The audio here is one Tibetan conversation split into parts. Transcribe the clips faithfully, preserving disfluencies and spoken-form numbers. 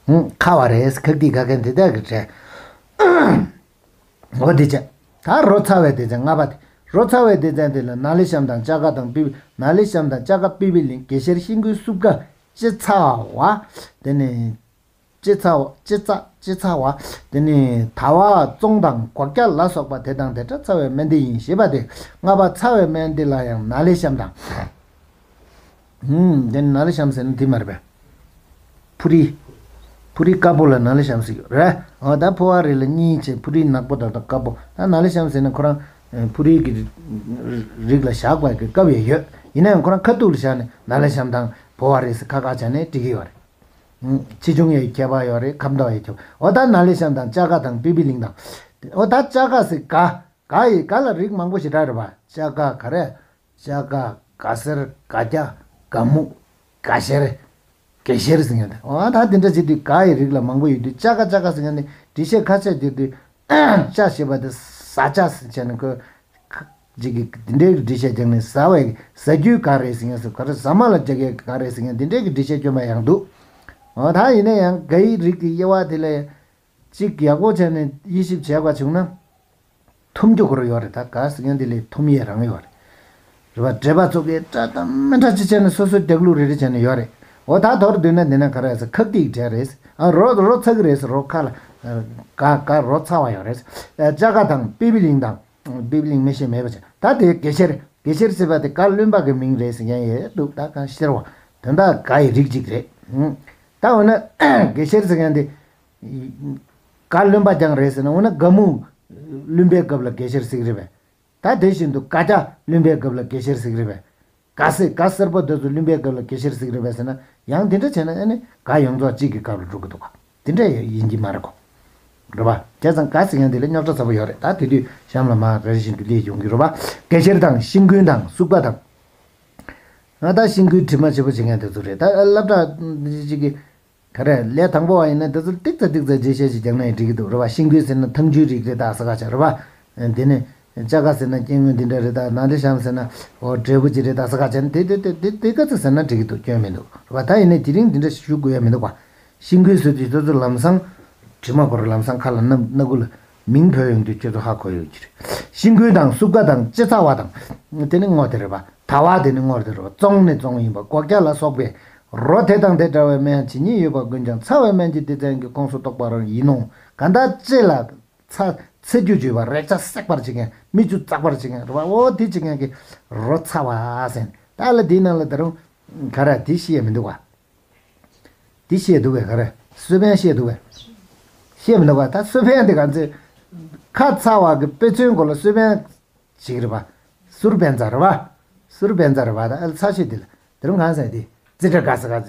ཁ་བ་རེད། ཁག་ཏིག་ཁ་མཁན་དེ་དག་གི་གྲས། འོ་དེ་བྱས། ད་རོ་ཚ་བའི་སྡེ་ཚན་ལྔ་པ་དེ། རོ་ཚ་བའི་སྡེ་ཚན་དེ་ལ་ན་ལེ་ཤམ་དང་ལྕགས་ཀ་དང་པི་པི། ན་ལེ་ཤམ་དང་ལྕགས་ཀ་པི་པི་ལིང་། གེ་ཤེར་ཤིང་ཀུན་སྲུབས་ཀ་ལྕེ་ཚ་བ། དེ་ནས་ལྕེ་ཚ་བ། ལྕེ་ཚ། ལྕེ་ཚ་བ། དེ་ནས་དར་བ་ཙོང་དང་སྒོག་སྐྱ་ལ་སོགས་པ་དེ་དང་དེ་འདྲ་ཚ་བའི་སྨན་སྡེ་ཡིན་ཞེས་པ་སྟེ། ལྔ་པ་ཚ་བའི་སྨན་སྡེ་ལ་ཡང་ན་ལེ་ཤམ་དང་། ཧུམ། དེ་ནི་ན་ལེ་ཤམ་ཟེར་ན་དེ་མ་རེད་པས། ཕུ་རི། ཕུ་རི་དཀར་པོ་ལ་ན་ལེ་ཤམ་ཟེར་གྱི་རེད། འོ་ད་ཕོ་བ་རི་ལ་གཉིས་བྱས། ཕུ་རི་ནག་པོ་དང་དང་དཀར་པོ། ད་ན་ལེ་ཤམ་ཟེར་ན་ཁོ་རང་ཕུ་རི་གི་རིགས་ལ་བཞག་པ་གི་སྐབས་ཡང་ཡོད། ཡིན་ན་ཡང་ཁོ་རང་ཁ་ཐུག་ལ་བཞག་ནས་ན་ལེ་ཤམ་དང་ཕོ་བ་རི་ཟེར་ཁ་ཁ་བྱས་ནས་འབྲི་གི་ཡོད་རེད། ཆེ་ཆུང་ཡི་ཁྱད་པར་ཡོད་རེད། ཁ་མདོག་ཡི་ཁྱད་པར། འོ་ད་ན་ལེ་ཤམ་དང་ལྕགས་ཀ་དང་པི་པི་ལིང་དང་། འོ་ད་ལྕགས་ཀ་ཟེར་ག་ག་ཡི་ག་ལ་རིགས་མང་པོ་ཞེ་དྲག་རེད་པ། ལྕགས་ཀ་ག་རེ། ལྕགས་ཀ། ག་སེར། ག་སྐྱ། ག་སྨུག། ག་ཤེར། གེ་ཤེར་ཟེར་མཁན་དེ། འོ་ད་དེ་འདྲ་བྱེད་དུས་ག་ཡི་རིགས་ལ་མང་པོ་ཡོད་དུས། ལྕགས་ཀ་ལྕགས་ཀ་ཟེར་མཁན་དེ་འགྲེལ་བཤད་ཁ་ཤས་བརྒྱབ་དུས། ལྕགས་ཞེས་པ་དེ་ཟ་ལྕགས་ཟེར་བྱས་ནས་ཁོ། ཁ་ཅིག་གིས་དེ་འདྲའི་འགྲེལ་བཤད་རྒྱག་ནས་ཟ་བའི་ཟ་རྒྱུའི་ག་རེ་ཟེར་མཁན་ཟེར། ག་རེ་ཟ་མ་ལ་རྒྱག་ཡས་ག་རེ་ཟེར་མཁན་དེ་འདྲའི་གི་འགྲེལ་བཤད་སྐྱོན་པ་ཡང་འདུག་འོ་ད་ཡིན་ན་ཡང་ག་ཡི་རིགས་ཀྱི་དབྱེ་བ་དེ་ལ། གཅིག་ཡག་པོ་བྱས་ནས་དབྱེ་ཞིབ་བྱས་པ་བྱུང་ན། འཐུམ་རྒྱུ་ཁོ་རང་ཡོད་རེད། ད་ག་ཟེར་མཁན་དེ་ལས་འཐུམ་ཡས་རང་ཡོད་རེད། རེད་པ། འགྲེལ་པ་ཚོ་གིས་འདྲ་དང་མི་འདྲ་ཅིག་བྱས་ནས་སོ་སོའི་རྒྱག་ལུགས་རེ་རེ་བྱས་ནས་ཡོད་རེད། འོ་ད་མདོར་བསྡུས་ན་འདི་ན་ག་རེ་ཟེར། ཁག་ཏིག་གྲས་རེད། ཨ་རོ་རོ་ཚ་གི་རེད་ཟེར། རོ་ཁ་ལ་ག་ག་རོ་ཚ་བ་ཡོད་རེད། ལྕགས་ཀ་དང་པི་པི་ལིང་དང་། པི་པི་ལིང་མི་ཤེས་མེད་པ་བྱས། ད་དེ་གེ་ཤེར། གེ་ཤེར་ཟེར་བ་དེ་ག་རློན་པ་གི་མིང་རེད་ཟེར་མཁན་ཡོད་འདུག་ད་ག་ཤེར་བ་དོན་དག་ག་ཡི་རིགས་གཅིག་རེད། ད་འོ་ན་གེ་ཤེར་ཟེར་མཁན་དེ། ག་རློན་པ་རྐྱང་རེད་ཟེར་ན། འོ་ན་ག་སྨུག་རློན་པའི་སྐབས་ལ་གེ་ཤེར་ཟེར་གི་རེད་པས། ད་དེ་བཞིན་དུ་ག་སྐྱ་རློན་པའི་སྐབས་ལ་གེ་ཤེར་ཟེར་གི་རེད་པས། ག་སེར། ག་སེར་པོ་དེ་ཚོ་རློན་པའི་སྐབས་ལ་གེ་ཤེར་ཟེར་གི་རེད་པས་ཟེར་ན། ཡང་དེ་འདྲ་བྱས་ན་ཨ་ནི་ག་ཡོངས་རྫོགས་གཅིག་གི་སྐབས་ལ་འགྲོ་གི་འདུག་ག་དེ་འདྲ་ཡིན་གྱི་མ་རེད་གོ། རེད་པ། བྱས་ཙང་ག་ཟེར་མཁན་དེ་ལ་རྙོག་དྲ་ཚ་པོ་ཡོད་རེད། ད་དེ་དུས་གཤམ་ལ་མར་རེ་རེ་བཞིན་དུ་སླེབས་ཡོང་གི་རེད་པ། གེ་ཤེར་དང་ཤིང་ཀུན་དང་སྲུབས་ཀ་དང་། ང་ད་ཤིང་ཀུན་དྲི་མ་ཆེ་པོ་བྱེད་མཁན་དེ་ཚོ་རེད། ད་སློབ་གྲྭ་གཅིག་གི་ག་རེ་ལས་དང་པོ་བ་ཡིན་ན་དེ་ཚོ་ཏིག་ཙ་ཏིག་ཙ་རྗེས་བཤད་ཅིག་རྒྱག་ན་ཡང་འགྲིག་གི་འདུག་རེད་པ། ཤིང་ཀུན་ཟེར་ན་ཐང་ཆུའི་རིགས་རེད་ད་ཟེར་ག་བྱས་རེད་པ། དེ་ནས་ལྕགས་ཀ་ཟེར་ན་སྐྱེ་དངོས་འདི་འདྲ་རེད་ད། ན་ལེ་ཤམ་ཟེར་ན་འོ་འབྲས་བུ་ཅིག་རེད་ད་ཟེར་ག་བྱས་ན། དེ་དེ་དེ་དེ་དེ་ག་ཚོད་ཟེར་ན་འགྲིག་གི་འདུག་སྐྱོན་མི་འདུག་རེད་པ། ད་ཡིན་ནའི་དེ་རིང་འདི་འདྲ་ཞུ་དགོས་ཡ་མི་འདུག་པ། ཤིང་ཀུན་ཟེར་དུས་དེ་ཚོ་ལམ་སང་དྲི་མ་གོ་ར་ལམ་སང་ཁ་ལ་སྣ་སྣ་ཁུག་ལ་མིང་བོས་ཡོང་དུས་ཁྱེད་ཚོ་ཧ་གོ་ཡོད་ཀྱི་རེད། ཤིང་ཀུན་དང་སྲུབས་ཀ་དང་ལྕེ་ཚ་བ་དང་། དེ་ནི་སྔོ་དེ་རེད་པ། དར་བ་དེ་ནི་སྔོ་དེ་རེད་པ། ཙོང་ནི་ཙོང་ཡིན་པ། སྒོག་སྐྱ་ལ་སོགས་པའི་རོ་དེ་དང་དེ་འདྲ་བའི་སྨན་ཇི་སྙེད་ཡོད་པ་ཀུན་ཀྱང་ཚ་བའི་སྨན་གྱི་སྡེ་ཚན་གྱི་ཁོངས་སུ་གཏོགས་པ་རང་ཡིན་ནོ། གང་ལྟར་ལྕེ་ལ་ཚ་ཚ་རྒྱུ་བྱུག་པ། རེག་བྱ་སྲེག་པར་བྱེད་མཁན། མིག་ཆུ་འཛག་པར་བྱེད་མཁན་རེད་པ། འོ་དེ་བྱེད་མཁན་གྱི་རོ་ཚ་བ་ཟེར། ད་ལ་དེའི་ནང་ལ་ད་རུང་ག་རེ་དེ་ཤེས་ཡ་མི་འདུག་ག་དེ་ཤེས་འདུག་གས། ག་རེ། སུའུ་ཕན་ཤེས་འདུག་གས། ཤེས་མི་འདུག་ག་ད་སུའུ་ཕན་དེ་ག་ཚོད། ཁ་ཚ་བ་གི་དཔེ་མཚོན་སྐོར་ལ་སུའུ་ཕན་ཞིག་རེད་པ། སུར་བན་ཙ་རེད་པ། སུར་བན་ཙ་རེད་པ། ད་ཨ་ལ་ཚ་ཤོས་དེ་ལ་དེ་རུང་གང་ཟེར་དེ། ཙི་ཏྲ་ཀ་ཟེར་ག་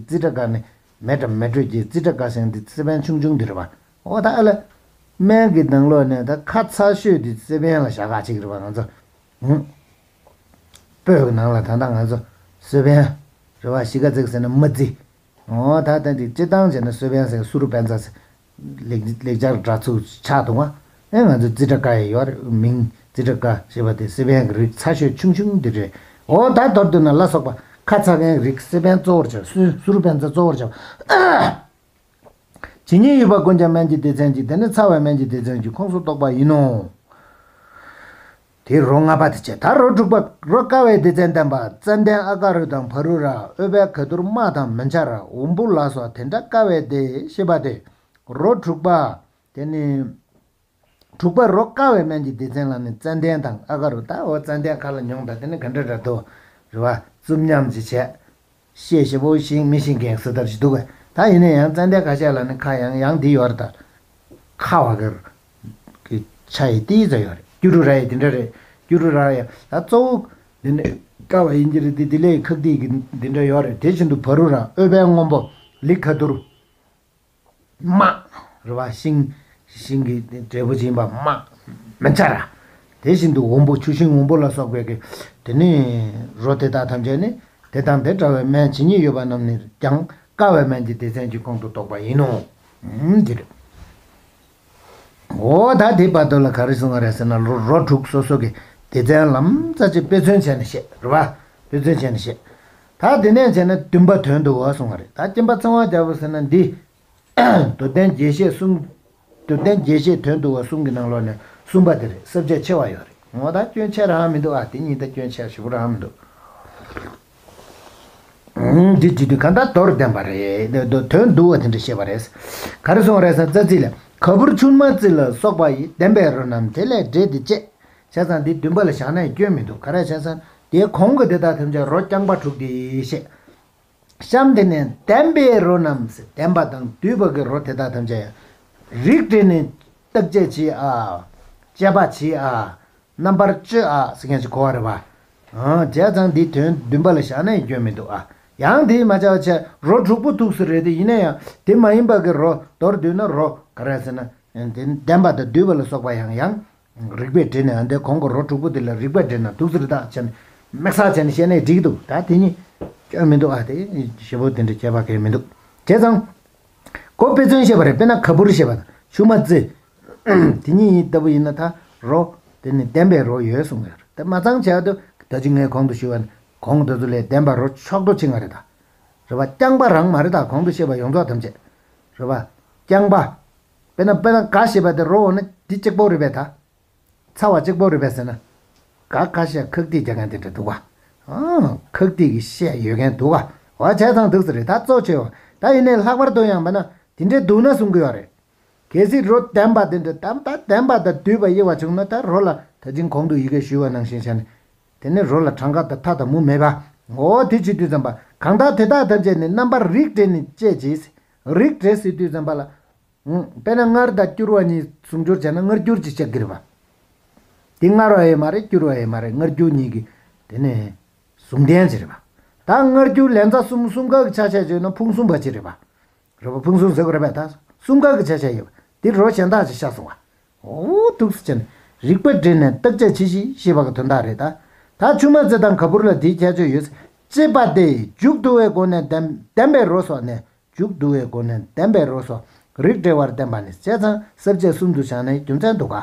ཙི་ཏྲ་ཀ་ནི་མེ་དྲ་མེ་དྲོད་ཀྱི་ཙི་ཏྲ་ཀ་ཟེར་དེ་སི་པན་ཆུང་ཆུང་དེ་རེད་པ། འོ་ད་ཨ་ལ་སྨན་གྱི་ནང་ལོགས་ནས་ད་ཁ་ཚ་ཤོས་དེ་སི་པན་ལ་བཞག་ག་ཅིག་རེད་པ། ང་ཚོ་ཧུམ། སྤོས་ཀྱི་ནང་ལ་ད་ལྟ་ང་ཚོ་སི་པན་རེད་པ། གཞིས་ཀ་རྩེ་ཟེར་ན་མ་རྩི། འོ་ད་ལྟ་འདི་སྤྱིར་བཏང་བྱས་ན་སུའུ་ཕན་ཟེར་སུ་རུ་པན་ཙ་ཟེར་ལེགས་ལེགས་སྦྱར་སྒྲ་ཚུགས་ཆགས་འདུག་ཨ། ཨེ་ང་ཚོ་ཙི་ཏྲ་ཀ་ཡི་ཡོད་རེད། མིང་ཙི་ཏྲ་ཀ་ཞེས་པ་དེ་སི་ཕན་གྱི་རིགས་ཚ་ཤོས་ཆུང་ཆུང་འདི་རེད། འོ་ད་མདོར་བསྡུས་ན་ལ་སོགས་པ་ཁ་ཚ་མཁན་རིགས་སི་ཕན་གཙོ་བོར་བྱས། སུ་སུ་རུ་པན་ཙ་གཙོ་བོར་བྱས། ཇི་སྙེད་ཡོད་པ་ཀུན་ཀྱང་སྨན་གྱི་སྡེ་ཚན་གྱི། དེ་ནི་ཚ་བའི་སྨན་གྱི་སྡེ་ཚན་གྱི་ཁོངས་སུ་གཏོགས་པ་ཡིན་ནོ། དེ་རོ་ལྔ་པ་དེ་བྱས། ད་རོ་དྲུག་པ། རོ་དཀར་བའི་སྡེ་ཚན་བསྟན་པ། ཙན་དན་ཨ་ཀ་རུ་དང་བ་རུ་ར། ཨོལ་པའི་ག་དུར་དམར་དང་མི་འཕྱར། འོམ་བུ་ལ་སོགས་དེ་འདྲ་དཀར་བའི་སྡེ་ཞེས་པ་སྟེ། རོ་དྲུག་པ། དེ་ནི་དྲུག་པ་རོ་དཀར་བའི་སྨན་གྱི་སྡེ་ཚན་ལ་ནི་ཙན་དན་དང་ཨ་ཀ་རུ། ད་འོ་ཙན་དན་ཁ་ལ་མྱོང་དང་དེ་ནི་ག་འདྲ་འདྲ་འདུག་རེད་པ། རྩུབ་ཉམས་ཅིག་བྱས། ཤས་ཞེ་པོ་ཤིང་མི་ཤིང་གེང་སུ་ལྟར་ཞིག་འདུག་གས། ད་ཡིན་ན་ཡང་ཙན་དན་ཁ་ཤས་ལ་ནི་ཁ་ཡང་ཡང་འདི་ཡོད་རེད་ད། ཁ་བ་གི་གི་ཆ་ཡི་ཏིས་ཙམ་ཡོད་རེད། སྐྱུ་རུ་ར་ཡི་འདི་འདྲ་རེད། སྐྱུ་རུ་ར་ཡི་ད་གཙོ་བོ་འདི་ནི་ཀ་བ་ཡིན་གྱི་རེད། འདི་འདི་ལས་ཁག་ཏིག་གི་འདི་འདྲ་ཡོད་རེད། དེ་བཞིན་དུ་བ་རུ་ར། ཨོལ་པའི་སྔོན་པོ། ལི་ཁ་དུར། དམག་རེད་པ། ཤིང་ཤིང་གི་འབྲས་བུ་ཅིག་ཡིན་པ་དམག་མི་འཕྱར་ར། དེ་བཞིན་དུ་འོམ་བུ། ཆུ་ཤིང་འོམ་བུ་ལ་སོགས་པའི་གི་དེ་ནི་རོ་དེ་དག་ཐམས་ཅད་ནི་དེ་དང་དེ་འདྲ་བའི་སྨན་ཇི་སྙེད་ཡོད་པ་རྣམས་ནི་ཀྱང་དཀར་བའི་སྨན་གྱི་སྡེ་ཚན་གྱི་ཁོངས་སུ་གཏོགས་པ་ཡིན་ནོ། འདི་རེད། འོ་ད་དེ་བར་དུ་ལ་ག་རེ་གསུང་བ་རེད་ཟེར་ན། རོ་རོ་དྲུག་སོ་སོ་གི་སྡེ་ཚན་ལམ་ཙམ་ཅིག་དཔེ་མཚོན་བྱས་ནས་བཤད་རེད་པ། དཔེ་མཚོན་བྱས་ནས་བཤད། ད་དེ་ནས་བྱས་ན་བདུན་པ་དོན་བསྡུ་བ་གསུང་བ་རེད། ད་སྐྱེམ་པ་ཚང་བ་རྒྱལ་པོ་ཟེར་ན་འདི། མདོར་བསྟན་རྒྱས་བཤད་གསུམ། མདོར་བསྟན་རྒྱས་བཤད་དོན་བསྡུ་བ་གསུམ་གྱི་ནང་ལོགས་ནས་གསུམ་པ་དེ་རེད། ས་བཅད་ཆེ་བ་ཡོད་རེད། ངོ་ད་སྐྱོན་ཆེ་རང་མི་འདུག་ཨ། དེ་གཉིས་ད་སྐྱོན་ཆེ་ཞེ་པོ་རང་མི་འདུག་འདི་བྱེད་དུས་གང་ལྟར་མདོར་བསྟན་པ་རེད། དོན་བསྡུ་བ་དེ་འདྲ་བཤད་པ་རེད། ག་རེ་གསུངས་པ་རེད་ཟེར་ན། རྩ་ཚིག་ལ། ག་བུར་ཆུན་མ་རྩི་ལ་སོགས་པ་ཡིས། ལྡན་པའི་རོ་རྣམས་དེ་ལས་འབྲེལ་ཏེ་བཅས། བྱས་ཙང་འདི་བདུན་པ་ལ་བཞག་ན་ཡང་སྐྱོན་མི་འདུག་ག་རེ་བྱས་ཙང་དེའི་གོང་གི་དེ་དག་ཐམས་ཅད་རོ་རྐྱང་པ་དྲུག་དེ་བཤད། གཤམ་དེ་ནས་ལྡན་པའི་རོ་རྣམས། ལྡན་པ་དང་བསྡུས་པ་གི་རོ་དེ་དག་ཐམས་ཅད་ཡང་། རིགས་འགྲེ་ནས་བརྟག་དཔྱད་བྱེད་ཨ། དཔྱད་པ་བྱེད་ཨ། རྣམ་པར་དཔྱོད་ཨ་ཟེར་མཁན་ཞིག་གོ་བ་རེད་པ། ཨང་། བྱས་ཙང་འདི་དོན་བདུན་པ་ལ་བཞག་ན་ཡང་སྐྱོན་མི་འདུག་ཨ། ཡང་དེས་མ་ཆགས་པ་བྱས་རོ་དྲུག་པོ་ཐུག་ས་རེད་དེ། ཡིན་ན་ཡང་དེ་མ་ཡིན་པ་གི་རོ་མདོར་བསྡུས་ན་རོ་ག་རེ་ཟེར་ན། དེ་ལྡན་པ་དང་བསྡུས་པ་ལ་སོགས་པ་ཡང་ཡང་། རིགས་པས་འགྲེལ་ནས་ཨ་འདའི་གོང་གི་རོ་དྲུག་པོ་དེ་ལ་རིགས་པས་འགྲེལ་ན་འདུག་ཟེར་ད་བྱས་ནས་དམིགས་བསལ་བྱས་ནས་བཤད་ནས་འགྲིག་གི་འདུག་ད་དེ་གཉིས་སྐྱོན་མི་འདུག་ཨ། དེ་ཞེ་པོ་དེ་འདྲ་ཁྱད་པར་གང་ཡང་མི་འདུག་བྱས་ཙང་། གོ་དཔེ་མཚོན་བཤད་པ་རེད། དཔེར་ན་ག་བུར་ཞེས་པ་དང་ཆུན་མ་རྩི། དེ་གཉིས་ལྟ་བུ་ཡིན་ན་ད་རོ་དེ་ནི་ལྡན་པའི་རོ་ཡོད་གསུངས་ཡོད་རེད། དེ་མ་ཚང་བྱས་དུས་ད་ཅི་ངས་གོང་དུ་ཞུས་པ་ནི་གོང་དེ་ཚོ་ལས་ལྡན་པ་རོ་ཕྱོགས་འགྲོ་ཕྱིན་པ་རེད་ད། རེད་པ། རྐྱང་པ་རང་མ་རེད་ད། གོང་དུ་བཤད་པ་ཡོངས་རྫོགས་ཐམས་ཅད་རེད་པ། རྐྱང་པ། དཔེར་ན་དཔེར་ན་ག་ཞེས་པ་དེ་རོ་འོ་ན་འདི་གཅིག་པོ་རེད་པས་ད། ཚ་བ་གཅིག་པོ་རེད་པས་ཟེར་ན། ག་ག་ཤ་ཁག་ཏིག་རྒྱག་མཁན་དེ་འདྲ་འདུག་ག་ཨང་། ཁག་ཏིག་གི་ཤ་ཡོད་མཁན་འདུག་ག་འོ་བྱས་ཙང་འདུག་ཟེར་རེད། ད་གཙོ་ཆེ་བ་ད་ཡིན་ནའི་ལྷག་པར་དུ་ཡང་བས་ན་དེ་འདྲའི་འདུག་ན་གསུང་གི་ཡོད་རེད། གལ་སྲིད་རོ་ལྡན་པ་དེ་འདྲ་ད་ད་ལྡན་པ་དང་བསྡུས་པ་དབྱེ་བ་བྱུང་ན་ད་རོ་ལ་ད་ཅིང་གོང་དུ་ཡི་གེ་ཞུས་པ་ནང་བཞིན་བྱས་ནས། དེ་ནི་རོ་ལ་གྲངས་ཀ་དང་མཐའ་དང་མུ་མེད་པ། འོ་དེ་བྱེད་དུས་ཙམ་པ་གང་ལྟར་དེ་དག་ཐམས་ཅད་ནི་རྣམ་པར་རིགས་འགྲེ་ནས་དཔྱད་བྱེད། རིགས་འགྲེ་ཟེར་དུས་ཙམ་པ་ལ། ཨང་། དཔེར་ན་མངར་དང་སྐྱུར་བ་གཉིས་ཟུང་སྦྱོར་བྱས་ན་མངར་སྐྱུར་གྱི་ཆགས་ཀྱི་རེད་པ། འདི་མངར་བ་ཡང་མ་རེད། སྐྱུར་བ་ཡང་མ་རེད། མངར་སྐྱུར་གཉིས་ཀྱི་དེ་ནས་ཟུང་ལྡན་ཅིག་རེད་པ། ད་མངར་སྐྱུར་ལན་ཚྭ་གསུམ་གསུམ་ཀ་གི་ཆ་ཤས་བརྗོད་ན་ཕུང་གསུམ་པ་ཅིག་རེད་པ། རེད་པ། ཕུང་གསུམ་ཟེར་དགོས་རེད་པས། ད་གསུམ་ཀ་གི་ཆ་ཤས་ཡོད་པ་འདི་རོ་གཞན་དག་ཅིག་ཤར་སོང་བ། འོ་ཐུགས་སུ་ཆེ་ནས་རིགས་པས་འགྲེ་ནས་བརྟག་དཔྱད་བྱེད་ཤིག་ཞེས་པ་གི་དོན་དག་རེད་ད། ད་ཆུན་མ་རྩི་དང་ག་བུར་ལ་འདིའི་ཁྱད་ཆོས་ཡོད། ཅེས་པ་སྟེ་མཇུག་བསྡུ་བའི་སྒོ་ནས་ལྡན་ལྡན་པའི་རོ་སོགས་ནས། མཇུག་བསྡུ་བའི་སྒོ་ནས་ལྡན་པའི་རོ་སོགས་རིགས་འགྲེ་བར་བསྟན་པ་ནི། བྱས་ཙང་ས་བཅད་གསུམ་དུ་བཞག་ནས་རྒྱུ་མཚན་འདུག་ག་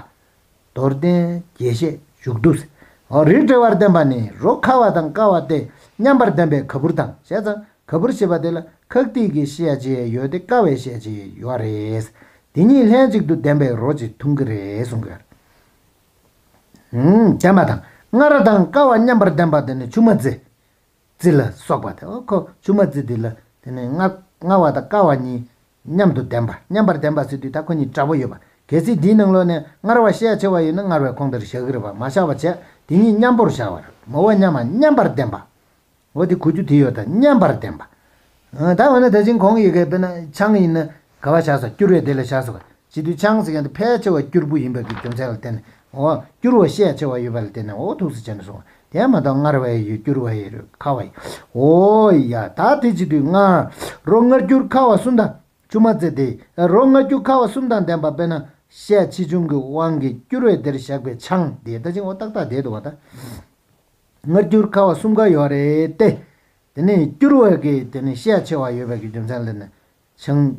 མདོར་བསྟན་རྒྱས་བཤད་མཇུག་བསྡུ། འོ་རིགས་འགྲེ་བར་བསྟན་པ་ནི་རོ་ཁ་བ་དང་ཀ་བ་སྟེ་མཉམ་པར་ལྡན་པའི་ག་བུར་དང་། བྱས་ཙང་ག་བུར་ཞེས་པ་དེ་ལ་ཁག་ཏིག་གི་ཤད་ཅིག་ཡོད་དེ་ཀ་བའི་ཤད་ཅིག་ཡོད་རེད། དེ་གཉིས་ལྷན་ཅིག་ཏུ་ལྡན་པའི་རོ་ཅིག་འཐུང་གི་རེད་གསུང་གི་ཡོད་རེད། ལྡན་པ་དང་མངར་དང་ཀ་བ་མཉམ་པར་ལྡན་པ་དེ་ནི་ཆུན་མ་རྩི། རྩི་ལ་སོགས་པ་དེ། འོ་ཁོ་ཆུན་མ་རྩི་འདི་ལ་དེ་ནས་མངར་མངར་བ་དང་ཀ་བ་གཉིས་མཉམ་དུ་ལྡན་པ། མཉམ་པར་ལྡན་པ་ཟེར་དུས་ད་ཁོ་གཉིས་འདྲ་པོ་ཡོད་པ། གལ་སྲིད་འདིའི་ནང་ལོགས་ནས་མངར་བ་ཤས་ཆེ་བ་ཡོད་ན་མངར་བའི་ཁོངས་དེར་བཞག་གི་རེད་པ། མ་བཞག་པ་བྱས་དེ་གཉིས་མཉམ་པོར་བཞག་པ་རེད། མོ་བ་མཉམ་མ་མཉམ་པར་ལྡན་པ། འོ་དེ་གོ་རྒྱུ་དེ་ཡོད་ད། མཉམ་པར་ལྡན་པ། ད་འོ་ན་ད་ཅིང་གོང་ཡི་གེ་དཔེར་ན་ཆང་ཡིན་ན་ག་བ་བཞག་སོ། སྐྱུར་བའི་དེ་ལ་བཞག་སོ། བྱེད་དུས་ཆང་ཟེར་མཁན་དེ་ཕལ་ཆེ་བ་སྐྱུར་པོ་ཡིན་པ་གི་རྒྱུ་མཚན་ལ་བརྟེན་ནས། འོ་སྐྱུར་བ་ཤས་ཆེ་བ་ཡོད་པ་ལ་བརྟེན་ནས་འོ་ཐུགས་སུ་ཆེ་ནས་སོང་བ། དེ་མ་གཏོགས་མངར་བ་ཡོད། སྐྱུར་བ་ཡོད། ཁ་བ་ཡོད། འོ་ཡ། ད་དེ་བྱེད་དུས་མངར་རོ་མངར་སྐྱུར་ཁ་བ་གསུམ་དང་། ཆུན་མ་རྩི་སྟེ་རོ་མངར་སྐྱུར་ཁ་བ་གསུམ་དང་ལྡན་པ། དཔེར་ན་ཤས་ཆེ་ཆུང་གི་དབང་གིས་སྐྱུར་བའི་དེར་བཞག་པའི་ཆང་དེ། ད་ཅིང་འོ་ཏག་ཏག་བསྡད་འདུག་བ་ད། མངར་སྐྱུར་ཁ་བ་གསུམ་ཀ་ཡོད་རེད་དེ། དེ་ནས་སྐྱུར་བ་གི་དེ་ནས་ཤས་ཆེ་བ་ཡོད་པའི་གི་རྒྱུ་མཚན་ལ་ནི། ཆང་།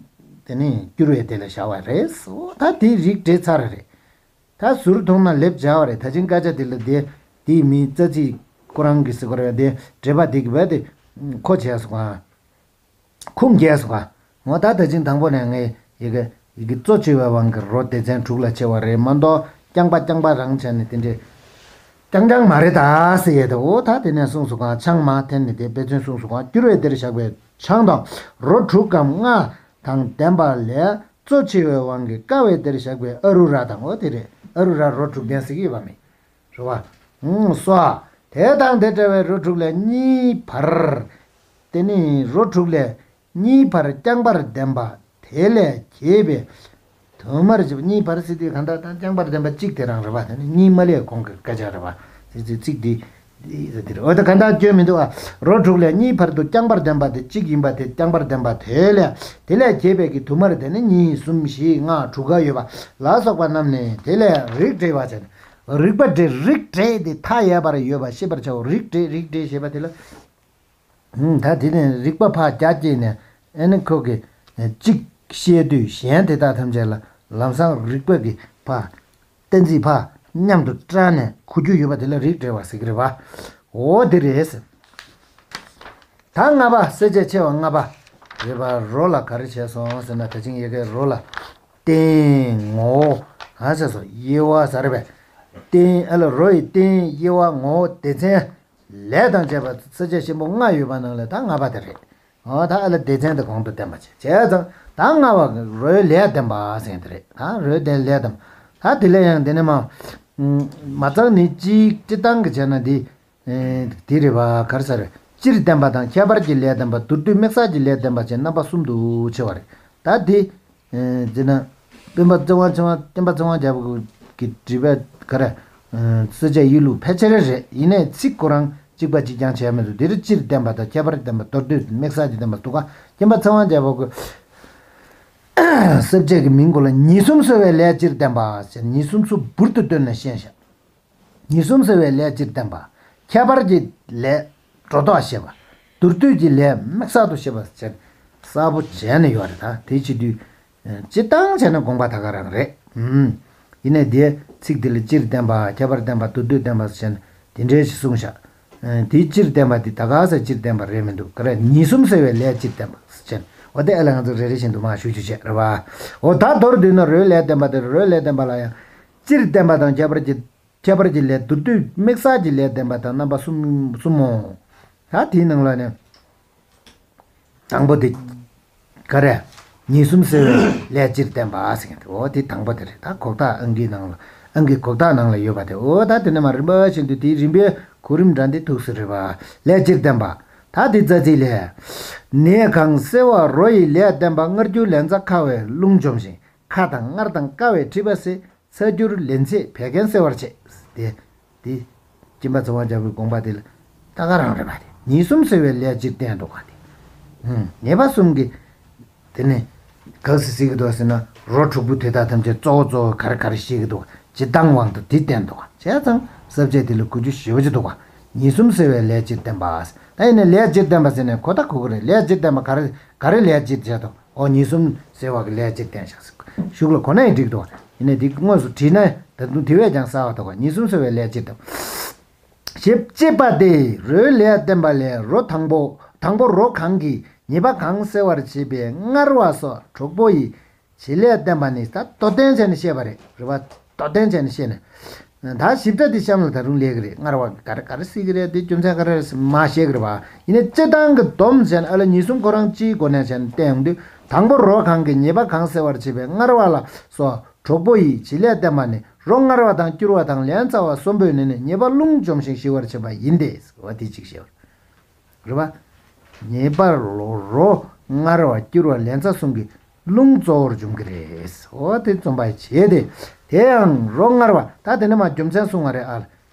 དེ་ནས་སྐྱུར་བའི་དེ་ལ་བཞག་པ་རེད། འོ་ད་དེ་རིགས་འགྲེ་ཚར་རེད། ད་ཟུར་མཐོང་ན་ལེབ་བྱ་བ་རེད། ད་ཅིང་སྐད་ཆ་དེ་ལ་དེ་དེའི་མིའི་རྩ་ཚིག་ཁོ་རང་གི་ཟེར་དགོས་རེད། དེ་འགྲེལ་པ་དེ་གི་བས་དེ་ཁོ་བྱས་སོང་ཨ། ཁུངས་སྐྱེལ་སོང་ཨ། འོ་ད་ད་ཅིང་དང་པོ་ནས་ངས་ཡི་གེ་ཡི་གེ་གཙོ་ཆེ་བའི་དབང་གིས་རོ་སྡེ་ཚན་དྲུག་ལ་ཕྱེ་བ་རེད་མ་གཏོགས་རྐྱང་པ་རྐྱང་པ་རང་བྱས་ནས་དེ་འདྲས་རྐྱང་རྐྱང་མ་རེད་ད་ཟེར་ཡས་ད། འོ་ད་དེ་ནས་གསུངས་སོང་ག་ཆང་མ་འཐེན་ནས་དེ་དཔེ་མཚོན་གསུངས་སོང་ག་སྐྱུར་བའི་དེར་བཞག་པའི་ཆང་དང་རོ་དྲུག་གམ་ལྔ་དང་ལྡན་པ་ལས་གཙོ་ཆེ་བའི་དབང་གིས་ཀ་བའི་དེར་བཞག་པའི་ཨ་རུ་ར་དང་། འོ་དེ་རེད། ཨ་རུ་ར་རོ་དྲུག་ལྡན་ཟེར་གྱི་ཡོད་པ་མེད། རེད་བ། ཨུམ། སོ། དེ་དང་དེ་འདྲ་བའི་རོ་དྲུག་ལས་གཉིས་བར། དེ་ནི་རོ་དྲུག་ལས་གཉིས་བར་རྐྱང་པར་ལྡན་པ་དེ་ལས་གྱེས་པའི་དུ་མར་བྱེད་པ། གཉིས་བར་ཟེར་དུས་གང་ལྟར་དང་རྐྱང་པར་ལྡན་པ་གཅིག་དེ་རང་རེད་བ། དེ་ནི་གཉིས་མ་ལས་གོང་གི་སྐད་ཆ་རེད་བ། ཟེར་ཚིག་འདི་འདི་རེད། འོ་ད་གང་ལྟར་སྐྱོན་མི་འདུག་ཨ། རོ་དྲུག་ལས་གཉིས་བར་དུ་རྐྱང་པར་ལྡན་པ་དེ་གཅིག་ཡིན་པ་དེ་རྐྱང་པར་ལྡན་པ་དེ་ལས་དེ་ལས་གྱེས་པའི་གི་དུ་མར་དེ་ནི་གཉིས་གསུམ་བཞི་ལྔ་དྲུག་ག་ཡོད་པ་ལ་སོགས་པ་རྣམས་ནི་དེ་ལས་རིགས་འགྲེ་བ་བྱས་ནས། རིགས་པ་འགྲེ། རིགས་འགྲེ་དེ་མཐའ་ཡས་པར་ཡོད་པ་ཤེས་པར་བྱའོ། རིགས་འགྲེ། རིགས་འགྲེ་ཞེས་པ་དེ་ལ། ཧུམ། ད་དེ་ནས་རིགས་པ་ཕར་རྒྱ་བསྐྱེད་ནས་ཨེ་ནི་ཁོ་གི་གཅིག་བཤད་དུས་གཞན་དེ་དག་ཐམས་ཅད་ལ་ལམ་སང་རིགས་པ་གི་ཕར་གཏན་ཚིགས་ཕར་མཉམ་དུ་བཀྲལ་ནས་གོ་རྒྱུ་ཡོད་པ་དེ་ལ་རིགས་འགྲེ་བ་ཟེར་གི་རེད་བ། འོ་དེ་རེད། ད་ལྔ་པ། ས་བཅད་ཆེ་བ་ལྔ་པ། རེད་པ། རོ་ལ་ག་རེ་བྱས་སོང་ཟེར་ན། ད་ཅིང་ཡི་གེ་རོ་ལ་རྟེན་ངོ་བོ་གང་བྱས་སོང་། དབྱེ་བ་ཟེར་བས། རྟེན་ཨ་ལ་རོ་ཡི་རྟེན་དབྱེ་བ་ངོ་བོ་སྡེ་ཚན། ལས་དང་བཅས་པ་ས་བཅད་ཆེན་པོ་ལྔ་ཡོད་པ་ནང་ལས་ད་ལྔ་པ་དེ་རེད། འོ་ད་ཨ་ལ་སྡེ་ཚན་དེ་གོང་དུ་བསྟན་པ་བྱས་བྱས་ཙང་ད་ལྔ་པ་རོའི་ལས་བསྟན་པ་ཟེར་དེ་རེད། ད་རོའི་ལས་ལས་བསྟན་པ། ད་དེ་ལས་ཡང་དེ་ནས་མ་མ་ཚང་ནི་སྤྱི་སྤྱི་བཏང་གི་བྱས་ན་འདི། ཨེ། དེ་རེད་པ། ག་རེ་ཟེར། སྤྱིར་བསྟན་པ་དང་ཁྱད་པར་གྱི་ལས་བསྟན་པ། མདོར་བསྡུས་དམིགས་བསལ་གྱི་ལས་བསྟན་པ་བྱས་རྣམ་པ་གསུམ་དུ་ཕྱེ་བ་རེད། ད་འདི། ཨེ། ཟེར་ན། སྤེན་པ་ཚེ་དབང་ཆེ་བ་སྤེན་པ་ཚེ་དབང་རྒྱལ་པོ་གི་བྲིས་པའི་ག་རེ། ཨེ། སྲོལ་འབྱེད་ཡིག་ལུགས་ཕལ་ཆེར་རེད། ཡིན་ནའི་ཚིག་ཁོ་རང་གཅིག་པ་གཅིག་རྐྱང་བྱས་མི་འདུག་འདིར་སྤྱིར་བསྟན་པ་དང་ཁྱད་པར་བསྟན་པ། མདོར་བསྡུས་དམིགས་བསལ་གྱི་བསྟན་པ་འདུག་ག་སྤེན་པ་ཚེ་དབང་རྒྱལ་པོ་གི་སྲོལ་འབྱེད་ཀྱི་མིང་གོ་ལ་ཉེས་གསུམ་སེལ་བའི་ལས་སྤྱིར་བསྟན་པ་ཟེར། ཉེས་གསུམ་ཚུར་འབུར་དུ་བཏོན་ནས་བཤད་བཞག་ཉེས་གསུམ་སེལ་བའི་ལས་སྤྱིར་བསྟན་པ། ཁྱད་པར་གྱི་ལས་སྒྲོ་འདོགས་བཤད་པ། མདོར་བསྡུས་ཀྱི་ལས་དམིགས་བསལ་དུ་བཤད་པ་བྱས། གསལ་པོ་བྱས་ནས་ཡོད་རེད། ད་དེ་བྱེད་དུས། སྤྱིར་བཏང་བྱས་ན་དགོངས་པ་ད་ག་རང་རེད། ཨུམ། ཡིན་ནའི་དེའི་ཚིག་དེ་ལ་སྤྱིར་བསྟན་པ། ཁྱད་པར་བསྟན་པ། མདོར་བསྡུས་བསྟན་པ་ཟེར་ནས་དེ་འདྲའི་ཞིག་གསུངས་བཞག་དེའི་སྤྱིར་བསྟན་པ་དེ་ད་ག་ས་སྤྱིར་བསྟན་པ་རེད་མི་འདུག་ག་རེ། ཉེས་གསུམ་སེལ་བའི་ལས་སྤྱིར་བསྟན་པ་ཟེར་ནས། འོ་དེ་ཨ་ལ་ང་ཚོ་རེ་རེ་བཞིན་དུ་མར་ཞུ་རྒྱུ་བྱས་རེད་པ། འོ་ད་མདོར་བསྡུས་ན་རོའི་ལས་བསྟན་པ་དེ་རོའི་ལས་བསྟན་པ་ལ་ཡང་། སྤྱིར་བསྟན་པ་དང་ཁྱད་པར་གྱི། ཁྱད་པར་གྱི་ལས། མདོར་བསྡུས་དམིགས་བསལ་གྱི་ལས་བསྟན་པ་དང་རྣམ་པ་གསུམ་གསུམ་མོ། ད་དེའི་ནང་ལ་ནི། དང་པོ་དེ། ག་རེ། ཉེས་གསུམ་སེལ་བའི་ལས་སྤྱིར་བསྟན་པ་ཟེར་མཁན་དེ། འོ་དེ་དང་པོ་དེ་རེད། ད་གོག་ཐག་ཨང་ཀིའི་ནང་ལ། ཨང་ཀི་གོག་ཐག་ནང་ལ་ཡོད་པ་དེ། འོ་ད་དེ་ནས་མར་རིམ་པ་བཞིན་དུ་དེའི་རིམ་པའི་གོ་རིམ་འདྲ་འདི་ཐུགས་སུ་རེད་པ། ལས་སྤྱིར་བསྟན་པ། ད་དེ་རྩ་ཚིག་ལས། ནད་གང་སེལ་བར་རོ་ཡི་ལས་བསྟན་པ། མངར་སྐྱུར་ལན་ཚྭ་ཁ་བས་རླུང་འཇོམས་ཤིང་། ཁ་དང་མངར་དང་ཀ་བས་མཁྲིས་པ་སེལ། ཚ་སྐྱུར་ལན་ཚྭས་བད་ཀན་སེལ་བར་བྱེད། དེ། དེ། སྦྱིན་པ་ཚེ་དབང་རྒྱལ་པོའི་དགོངས་པ་དེ་ལ་ད་ག་རང་རེད་པ། དེ་ཉེས་གསུམ་སེལ་བའི་ལས་སྤྱིར་བསྟན་འདུག་ག་དེ། ཧུམ། ཉེས་པ་གསུམ་གྱི། དེ་ནི། ག་ཟེར་ཟེར་གྱི་འདུག་ཟེར་ན། རོ་དྲུག་པོ་དེ་དག་ཐམས་ཅད་གཙོ་བོ་གཙོ་བོ་ག་རེ་ག་རེ་བཤད་ཀྱི་འདུག་སྤྱིར་བཏང་དབང་དུ་དེ་བསྟན་འདུག་ག་བྱས་ཙང་ས་བཅད་དེ་ལ་གོ་རྒྱུ་ཞེ་པོ་ཅིག་འདུག་ག་ཉེས་གསུམ་སེལ་བའི་ལས་སྤྱིར་བསྟན་པ། ད་ཡིན་ནའི་ལས་སྤྱིར་བསྟན་པ་ཟེར་ནས་གོ་ད་གོ་གི་རེད། ལས་སྤྱིར་བསྟན་པ་ག་རེ་ག་རེ་ལས་སྤྱིར་བྱས་འདུག་འོ་ཉེས་གསུམ་སེལ་བ་གི་ལས་སྤྱིར་བསྟན་བཞག་ཟེར། གཞུག་ལ་གོ་ན་ཡང་འགྲིག་འདུག་ཡིན་ནའི་འདི་དངོས་སུ་བྲིས་ན་ད་དུང་དེ་བས་ཀྱང་གསལ་བ་འདུག་ག་ཉེས་གསུམ་སེལ་བའི་ལས་སྤྱིར་བསྟན། ཞེས་བྱེད་པ་སྟེ། རོའི་ལས་བསྟན་པ་ལས། རོ་དང་པོ། དང་པོ་རོ་གང་གིས་ཉེས་པ་གང་སེལ་བར་བྱེད་པའི་མངར་བ་སོགས་གྲོགས་པོ་ཡི་བྱེད་ལས་བསྟན་པ་ནི། ད་མདོར་བསྟན་བྱས་ནས་བཤད་པ་རེད། རེད་པ། མདོར་བསྟན་བྱས་ནས་བཤད་ནས། ད་ཞིབ་ཕྲ་འདི་གཤམ་ལ་ད་རུང་སླེབས་ཀྱི་རེད། མངར་བ་ག་རེ་ག་རེ་སྲིད་ཀྱི་རེད། འདི་རྒྱུ་མཚན་ག་རེ་རེད་ཟེར་མ་བཤད་ཀྱི་རེད་པ། ཡིན་ནའི་སྤྱིར་བཏང་གི་སྡོམ་བྱས་ནས་ཨ་ལ་ཉེས་གསུམ་ཁོ་རང་སྤྱིའི་སྒོ་ནས་བྱས་ནས་བསྟན་ཡོང་དུས། དང་པོ་རོ་གང་གིས་ཉེས་པ་གང་སེལ་བར་བྱེད་པའི་མངར་བ་ལ་སོགས་གྲོགས་པོ་ཡི་བྱེད་ལས་བསྟན་པ་ནི། རོ་མངར་བ་དང་སྐྱུར་བ་དང་ལན་ཚྭ་བ་གསུམ་པོས་ནི་ནི་ཉེས་པ་རླུང་འཇོམས་ཤིང་ཞི་བར་བྱེད་པ་ཡིན་ཏེ། འོ་དེ་གཅིག་བཤད་པ་རེད་པ། ཉེས་པ་རོ་རོ་མངར་བ་སྐྱུར་བ་ལན་ཚྭ་གསུམ་གྱིས་རླུང་གཙོ་བོར་འཇོམས་ཀྱི་རེད། འོ་དེ་རྩོམ་པ་བྱས་ཏེ། དེ་ཡང་རོ་མངར་བ། ད་དེ་ནས་མར་རྒྱུ་མཚན་གསུང་བ་རེད་ཨ།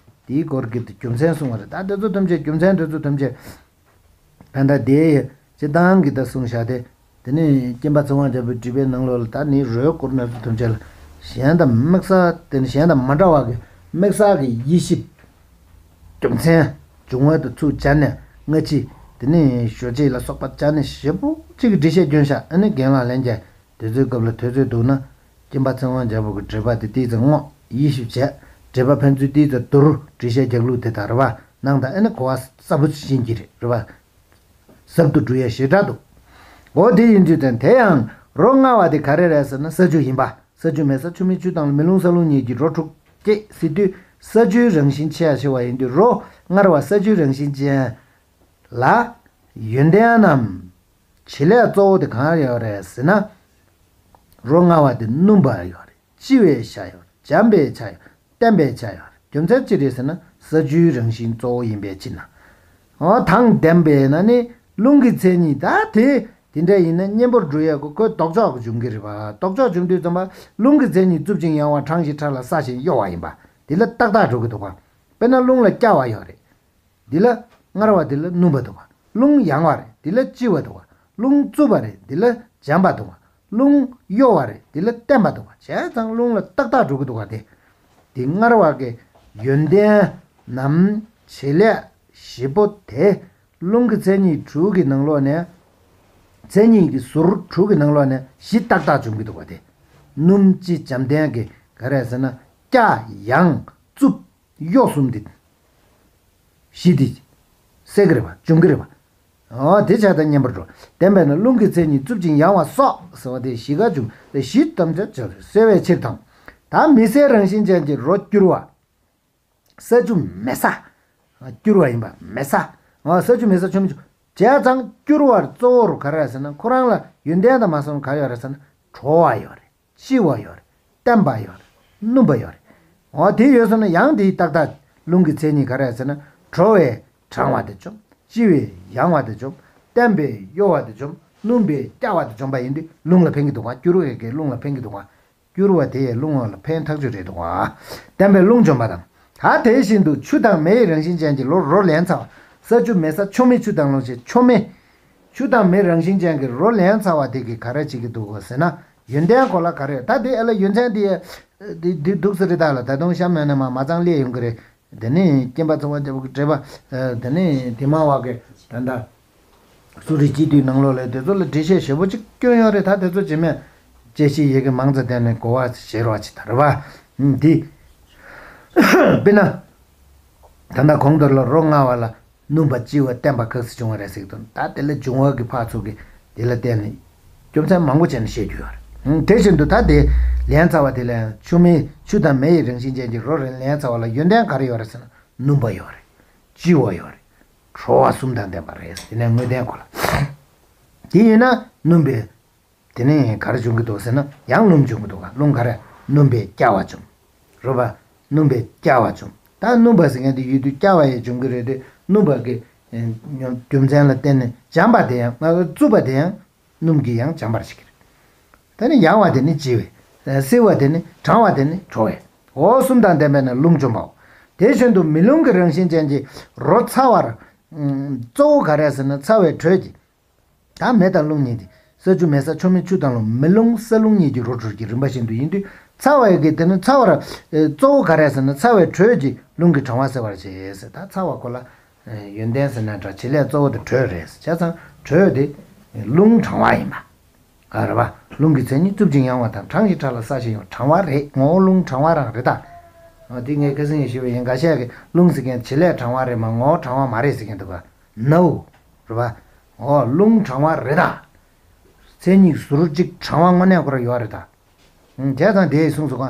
དེའི་སྐོར་གྱི་རྒྱུ་མཚན་གསུང་བ་རེད། ད་དེ་ཚོ་ཐམས་ཅད་རྒྱུ་མཚན་དེ་ཚོ་ཐམས་ཅད། ད་ལྟ་དེའི་སྤྱིར་བཏང་གི་ད་གསུངས་བཞག་སྟེ། དེ་ནས་སྐྱེམ་པ་ཚེ་དབང་རྒྱལ་པོའི་བྲིས་པའི་ནང་ལོགས་ལ་ད་ནི་རོའི་སྐོར་ན་ཚོ་ཐམས་ཅད་ལ་གཞན་དང་དམིགས་བསལ། དེ་ནི་གཞན་དང་མ་འདྲ་བ་གི་དམིགས་བསལ་གྱི་དབྱེ་ཞིབ། རྒྱུ་མཚན། འབྱུང་བ་དང་ཚུལ་སྦྱར་ནས་སྔ་ཕྱི། དེ་ནས་ཞོ་རྗེས་ལ་སོགས་པ་སྦྱར་ནས་ཞེ་པོ་ཅིག་གི་འགྲེལ་བཤད་བསྐྱོན་བཞག་ཨ་ནི་རྒན་ལགས་ལྷན་རྒྱས་དེ་ཚོའི་སྐབས་ལ་དུས་ཚོད་འདུག་ན། སྐྱེམ་པ་ཚེ་དབང་རྒྱལ་པོ་གི་འགྲེལ་པ་དེ་ཏིག་ཙམ་སྔོག་དབྱེ་ཞིབ་བྱས། འགྲེལ་པ་ཕན་ཚུན་ཏིག་ཙམ་བསྡུར། འགྲེལ་བཤད་རྒྱག་ལུགས་དེ་དག་རེད་པ། གནང་དང་ཨ་ནི་གོ་བ་གསལ་པོ་ཤེས་ཀྱི་རེད། རེད་པ། ཟབ་ཏུ་འགྲོ་ཡས་ཞེ་དྲག་འདུག་འོ་དེ་ཡིན་དུས་ཙང་དེ་ཡང་རོ་མངར་བ་དེ་ག་རེ་རེད་ཟེར་ན་ས་ཆུ་ཡིན་པ། ས་ཆུ་མེད་ས་ཆུ་མེད་ཆུ་དང་མེ་རླུང་ས་རླུང་གཉིས་ཀྱིས་རོ་དྲུག་སྐྱེད་ཟེར་དུས་ས་ཆུའི་རང་བཞིན་ཆེ་ཡ་ཆེ་བ་ཡིན་དུས་རོ་མངར་བ་ས་ཆུའི་རང་བཞིན་ཅན་ལ་ཡོན་ཏན་ནམ་བྱེད་ལས་གཙོ་བོ་དེ་གང་ཡོད་རེད་ཟེར་ན། རོ་མངར་བ་དེ་སྣུམ་པ་ཡོད་རེད། ལྕི་བའི་ཆ་ཡོད་རེད། འཇམ་པའི་ཆ་ཡོད་རེད། བརྟན་པའི་ཆ་ཡོད་རེད། རྒྱུ་མཚན་ཅི་རེད་ཟེར་ན་ས་ཆུའི་རང་བཞིན་གཙོ་བོ་ཡིན་པའི་ཕྱིར་ན། འོ་དང་ལྡན་པས་ན་ནི་རླུང་གི་མཚན་ཉིད་ད་དེ་དེ་འདྲ་ཡིན་ན་གཉེན་པོར་འགྲོ་ཡས་ཀྱི་ཁོའི་ལྡོག་ཕྱོགས་ཀྱི་འབྱུང་གི་རེད་པ། ལྡོག་ཕྱོགས་བྱུང་དུས་ཙམ་པ་རླུང་གི་མཚན་ཉིད་རྩུབ་ཅིང་ཡང་བ་གྲང་ཞིང་ཕྲ་ལ་སྲ་ཞིང་གཡོ་བ་ཡིན་པ་དེ་ལ་ཏག་ཏག་འགྲོ་གི་འདུག་པ། དཔེར་ན་རླུང་ལ་སྐྱ་བ་ཡོད་རེད། འདི་ལ་མངར་བ་འདི་ལ་སྣུམ་པ་འདུག་ག་རླུང་ཡང་བ་རེད། འདི་ལ་ལྕི་བ་འདུག་ག་རླུང་རྩུབ་པ་རེད། འདི་ལ་འཇམ་པ་འདུག་ག་རླུང་གཡོ་བ་རེད། འདི་ལ་བརྟན་པ་འདུག་ག་བྱས་ཙང་རླུང་ལ་ཏག་ཏག་འགྲོ་གི་འདུག་ག་དེ། འདི་མངར་བ་གི་ཡོན་ཏན་ནམ་བྱེད་ལས་བཞི་པོ་དེ་རླུང་གི་མཚན་ཉིད་དྲུག་གི་ནང་ལོགས་ནས། མཚན་ཉིད་ཀྱི་ཟུར་དྲུག་གི་ནང་ལོགས་ནས་བཞི་ཏག་ཏག་འབྱུང་གི་འདུག་ག་དེ། སྣུམ་ལྕི་འཇམ་ལྡན་གྱི་ག་རེ་ཟེར་ན་སྐྱ་ཡང་རྩུབ། གཡོ་གསུམ་འདི། བཞི་འདི། སྲེག་གི་རེད་པ། འཇོམས་ཀྱི་རེད་པ། འོ་དེ་བྱས་ད་མཉམ་པར་འགྲོ། བདེན་པས་ན་རླུང་གི་མཚན་ཉིད་རྩུབ་ཅིང་ཡང་བ་སོགས་ཟེར་བ་དེ་བཞི་ཀ་འབྱུང་བས་བཞི་ཐམས་ཅད་བྱ་སེལ་བའི་ཕྱིར་དང་། ད་མི་སེར་རང་བཞིན་ཅན་གྱི་རོ་སྐྱུར་བ། ས་ཆུ་མེ་ས། སྐྱུར་བ་ཡིན་པ་མེ་ས། ས་ཆུ་མེ་ས་ཆུ་མེ་ཆུ། བྱས་ཙང་སྐྱུར་བར་གཙོ་བོར་ག་རེ་ཟེར་ན། ཁོ་རང་ལ་ཡོན་ཏན་དང་མ་སོང་ག་ཡོད་རེད་ཟེར་ན། དྲོ་བ་ཡོད་རེད། ལྕི་བ་ཡོད་རེད། བརྟན་པ་ཡོད་རེད། སྣུམ་པ་ཡོད་རེད། འོ་དེ་ཡོད་སོང་ན་ཡང་དེའི་ཏག་ཏག་རླུང་གི་མཚན་ཉིད་ག་རེ་ཟེར་ན། དྲོ་བས་གྲང་བ་དེ་བཅོམ། ལྕི་བས་ཡང་བ་དེ་བཅོམ། བརྟན་པས་གཡོ་བ་དེ་བཅོམ། སྣུམ་པས་སྐྱ་བ་དེ་བཅོམ་པ་ཡིན་དུས་རླུང་ལ་ཕན་གྱི་འདུག་ག་སྐྱུར་བས་ཀྱི་རླུང་ལ་ཕན་གྱི་འདུག་ག་སྐྱུར་བ་དེ་ཡིས་རླུང་ལ་ཕན་ཐག་ཆོད་རེད་འདུག་ག་བརྟན་པས་རླུང་འཇོམས་པ་དང་། ད་དེ་བཞིན་དུ་ཆུ་དང་མེ་ཡི་རང་བཞིན་ཅན་གྱི་རོ་རོ་ལན་ཚྭ་བ། ས་ཆུ་མེ་ས་ཆུ་མེ་ཆུ་དང་རླུང་ཞེས་ཆུ་མེ། ཆུ་དང་མེ་རང་བཞིན་ཅན་གྱི་རོ་ལན་ཚྭ་བ་དེ་གིས་ག་རེ་བྱེད་ཀྱི་འདུག་གོ་ཟེར་ན། ཡོན་ཏན་གོ་ལ་ག་རེ་ད་དེ་ཨ་ལ་ཡོན་ཚན་དེ་དེ་དེ་འདུག་ཟེར་རེད། ད་ལ་ད་དུང་གཤམ་ནས་ནས་མ་མ་ཚང་ལས་ཡོང་གི་རེད། དེ་ནས་སྐྱེམ་པ་ཚོ་བ་འདྲ་བོ་གི་འགྲེལ་པ། དེ་ནས་དེ་མ་བ་གི་ད་ལྟ་སུ་རི་སྤྱི་འཐུས་ནང་ལོགས་ལ་དེ་ཚོ་ལ་འགྲེལ་བཤད་ཞེ་པོ་ཅིག་སྐྱོན་ཡོད་རེད། ད་དེ་ཚོ་རྗེས་མས་དཔྱད་གཞི་ཡི་གེ་མང་ཙམ་བསྟན་ནས་གོ་བ་བཞེས་རོགས་བྱེད་ད་རེད་བ། འདི་དཔེར་ན་ད་ལྟ་གོང་དུ་ལ་རོ་མངར་བ་ལ་སྣུམ་པ་ལྕི་བ་བརྟན་པ་ག་ཚོད་བྱུང་བ་རེད་ཟེར་གྱི་འདུག་ད་དེ་ལ་འབྱུང་བ་གི་ཕར་ཚུར་གྱི་དེ་ལ་བརྟེན་ནས་རྒྱུ་མཚན་མང་པོ་བྱས་ནས་བཤད་རྒྱུ་ཡོད་རེད། དེ་བཞིན་དུ་ད་དེ་ལན་ཚྭ་བ་དེ་ལ་ཡང་ཆུ་མེ་ཆུ་དང་མེ་ཡི་རང་བཞིན་ཅན་གྱི་རོ་རེད། ལན་ཚྭ་བ་ལ་ཡོན་ཏན་ག་རེ་ཡོད་རེད་ཟེར་ན། སྣུམ་པ་ཡོད་རེད། ལྕི་བ་ཡོད་རེད། དྲོ་བ་གསུམ་དང་ལྡན་པ་རེད། དེ་ནས་དངོས་བསྟན་གོ་ལ། དེ་ཡིན་ན་སྣུམ་པའི་དེ་ནས་ག་རེ་འབྱུང་གི་འདུག་ཟེར་ན། ཡང་རླུང་འབྱུང་གི་འདུག་ག་རླུང་ག་རེ། སྣུམ་པས་སྐྱ་བ་འབྱུང་། རོ་པ། སྣུམ་པས་སྐྱ་བ་འབྱུང་། ད་སྣུམ་པ་ཟེར་མཁན་དེ་ཡོད་དུས་སྐྱ་བ་ཡང་འབྱུང་གི་རེད་དེ། སྣུམ་པ་གི་རྒྱུ་མཚན་ལ་བརྟེན་ནས་འཇམ་པ་དེ་ཡང་རྩུབ་པ་དེ་ཡང་སྣུམ་གྱིས་ཡང་འཇམ་པར་བྱེད་ཀྱི་རེད། ད་ནི་ཡང་བ་དེ་ནི་ལྕི་བས། བསིལ་བ་དེ་ནི་གྲང་བ་དེ་ནི་དྲོ་བས། འོ་གསུམ་དང་ལྡན་པས་ན་རླུང་འཇོམས་པའོ། དེ་བཞིན་དུ་མེ་རླུང་གི་རང་བཞིན་ཅན་གྱི་རོ་ཚ་བར། གཙོ་བོ་ག་རེ་ཟེར་ན་ཚ་བའི་དྲོད་ཀྱིས། ད་མེ་དང་རླུང་གཉིས་ཏེ། ས་ཆུ་མེ་ས་ཆུ་མེ་ཆུ་དང་རླུང་མེ་རླུང་ས་རླུང་གཉིས་ཀྱི་རོ་དྲུག་གི་རིམ་པ་བཞིན་དུ་ཡིན་དུས་ཚ་བ་ཡི་གེ་དེ་ནི་ཚ་བར། གཙོ་བོ་ག་རེ་ཟེར་ན་ཚ་བའི་དྲོད་ཀྱིས་རླུང་གི་གྲང་བ་སེལ་བར་བྱེད་ཟེར། ད་ཚ་བ་གོ་ལ། ཡོན་ཏན་ཟེར་ན་འདྲ་བྱེད་ལས་གཙོ་བོ་དེ་དྲོད་རེད། བྱས་ཙང་དྲོད་དེ་རླུང་གྲང་བ་ཡིན་པ། ཨ་རེད་བ། རླུང་གི་མཚན་ཉིད་རྩུབ་ཅིང་ཡང་བ་དང་། གྲང་ཞིང་ཕྲ་ལ་སྲ་ཞིང་གཡོ། གྲང་བ་རེད། ངོ་བོ་རླུང་གྲང་བ་རང་རེད་ད། འོ་དེ་ངས་ཁ་སང་ཡང་ཞུས་པ་ཡིན། འགའ་ཤས་ཀྱིས་རླུང་ཟེར་མཁན་བྱེད་ལས་གྲང་བ་རེད་མ་ངོ་བོ་གྲང་བ་མ་རེད་ཟེར་མཁན་འདུག་ག་ནའོ། རེད་བ། འོ་རླུང་གྲང་བ་རེད་ད། མཚན་ཉིད་ཟུར་གཅིག་གྲང་བ་དངོས་གནས་ཁོ་རང་ཡོད་རེད་ད། བྱས་ཙང་དེ་ཡི་གསུངས་སོ་ག་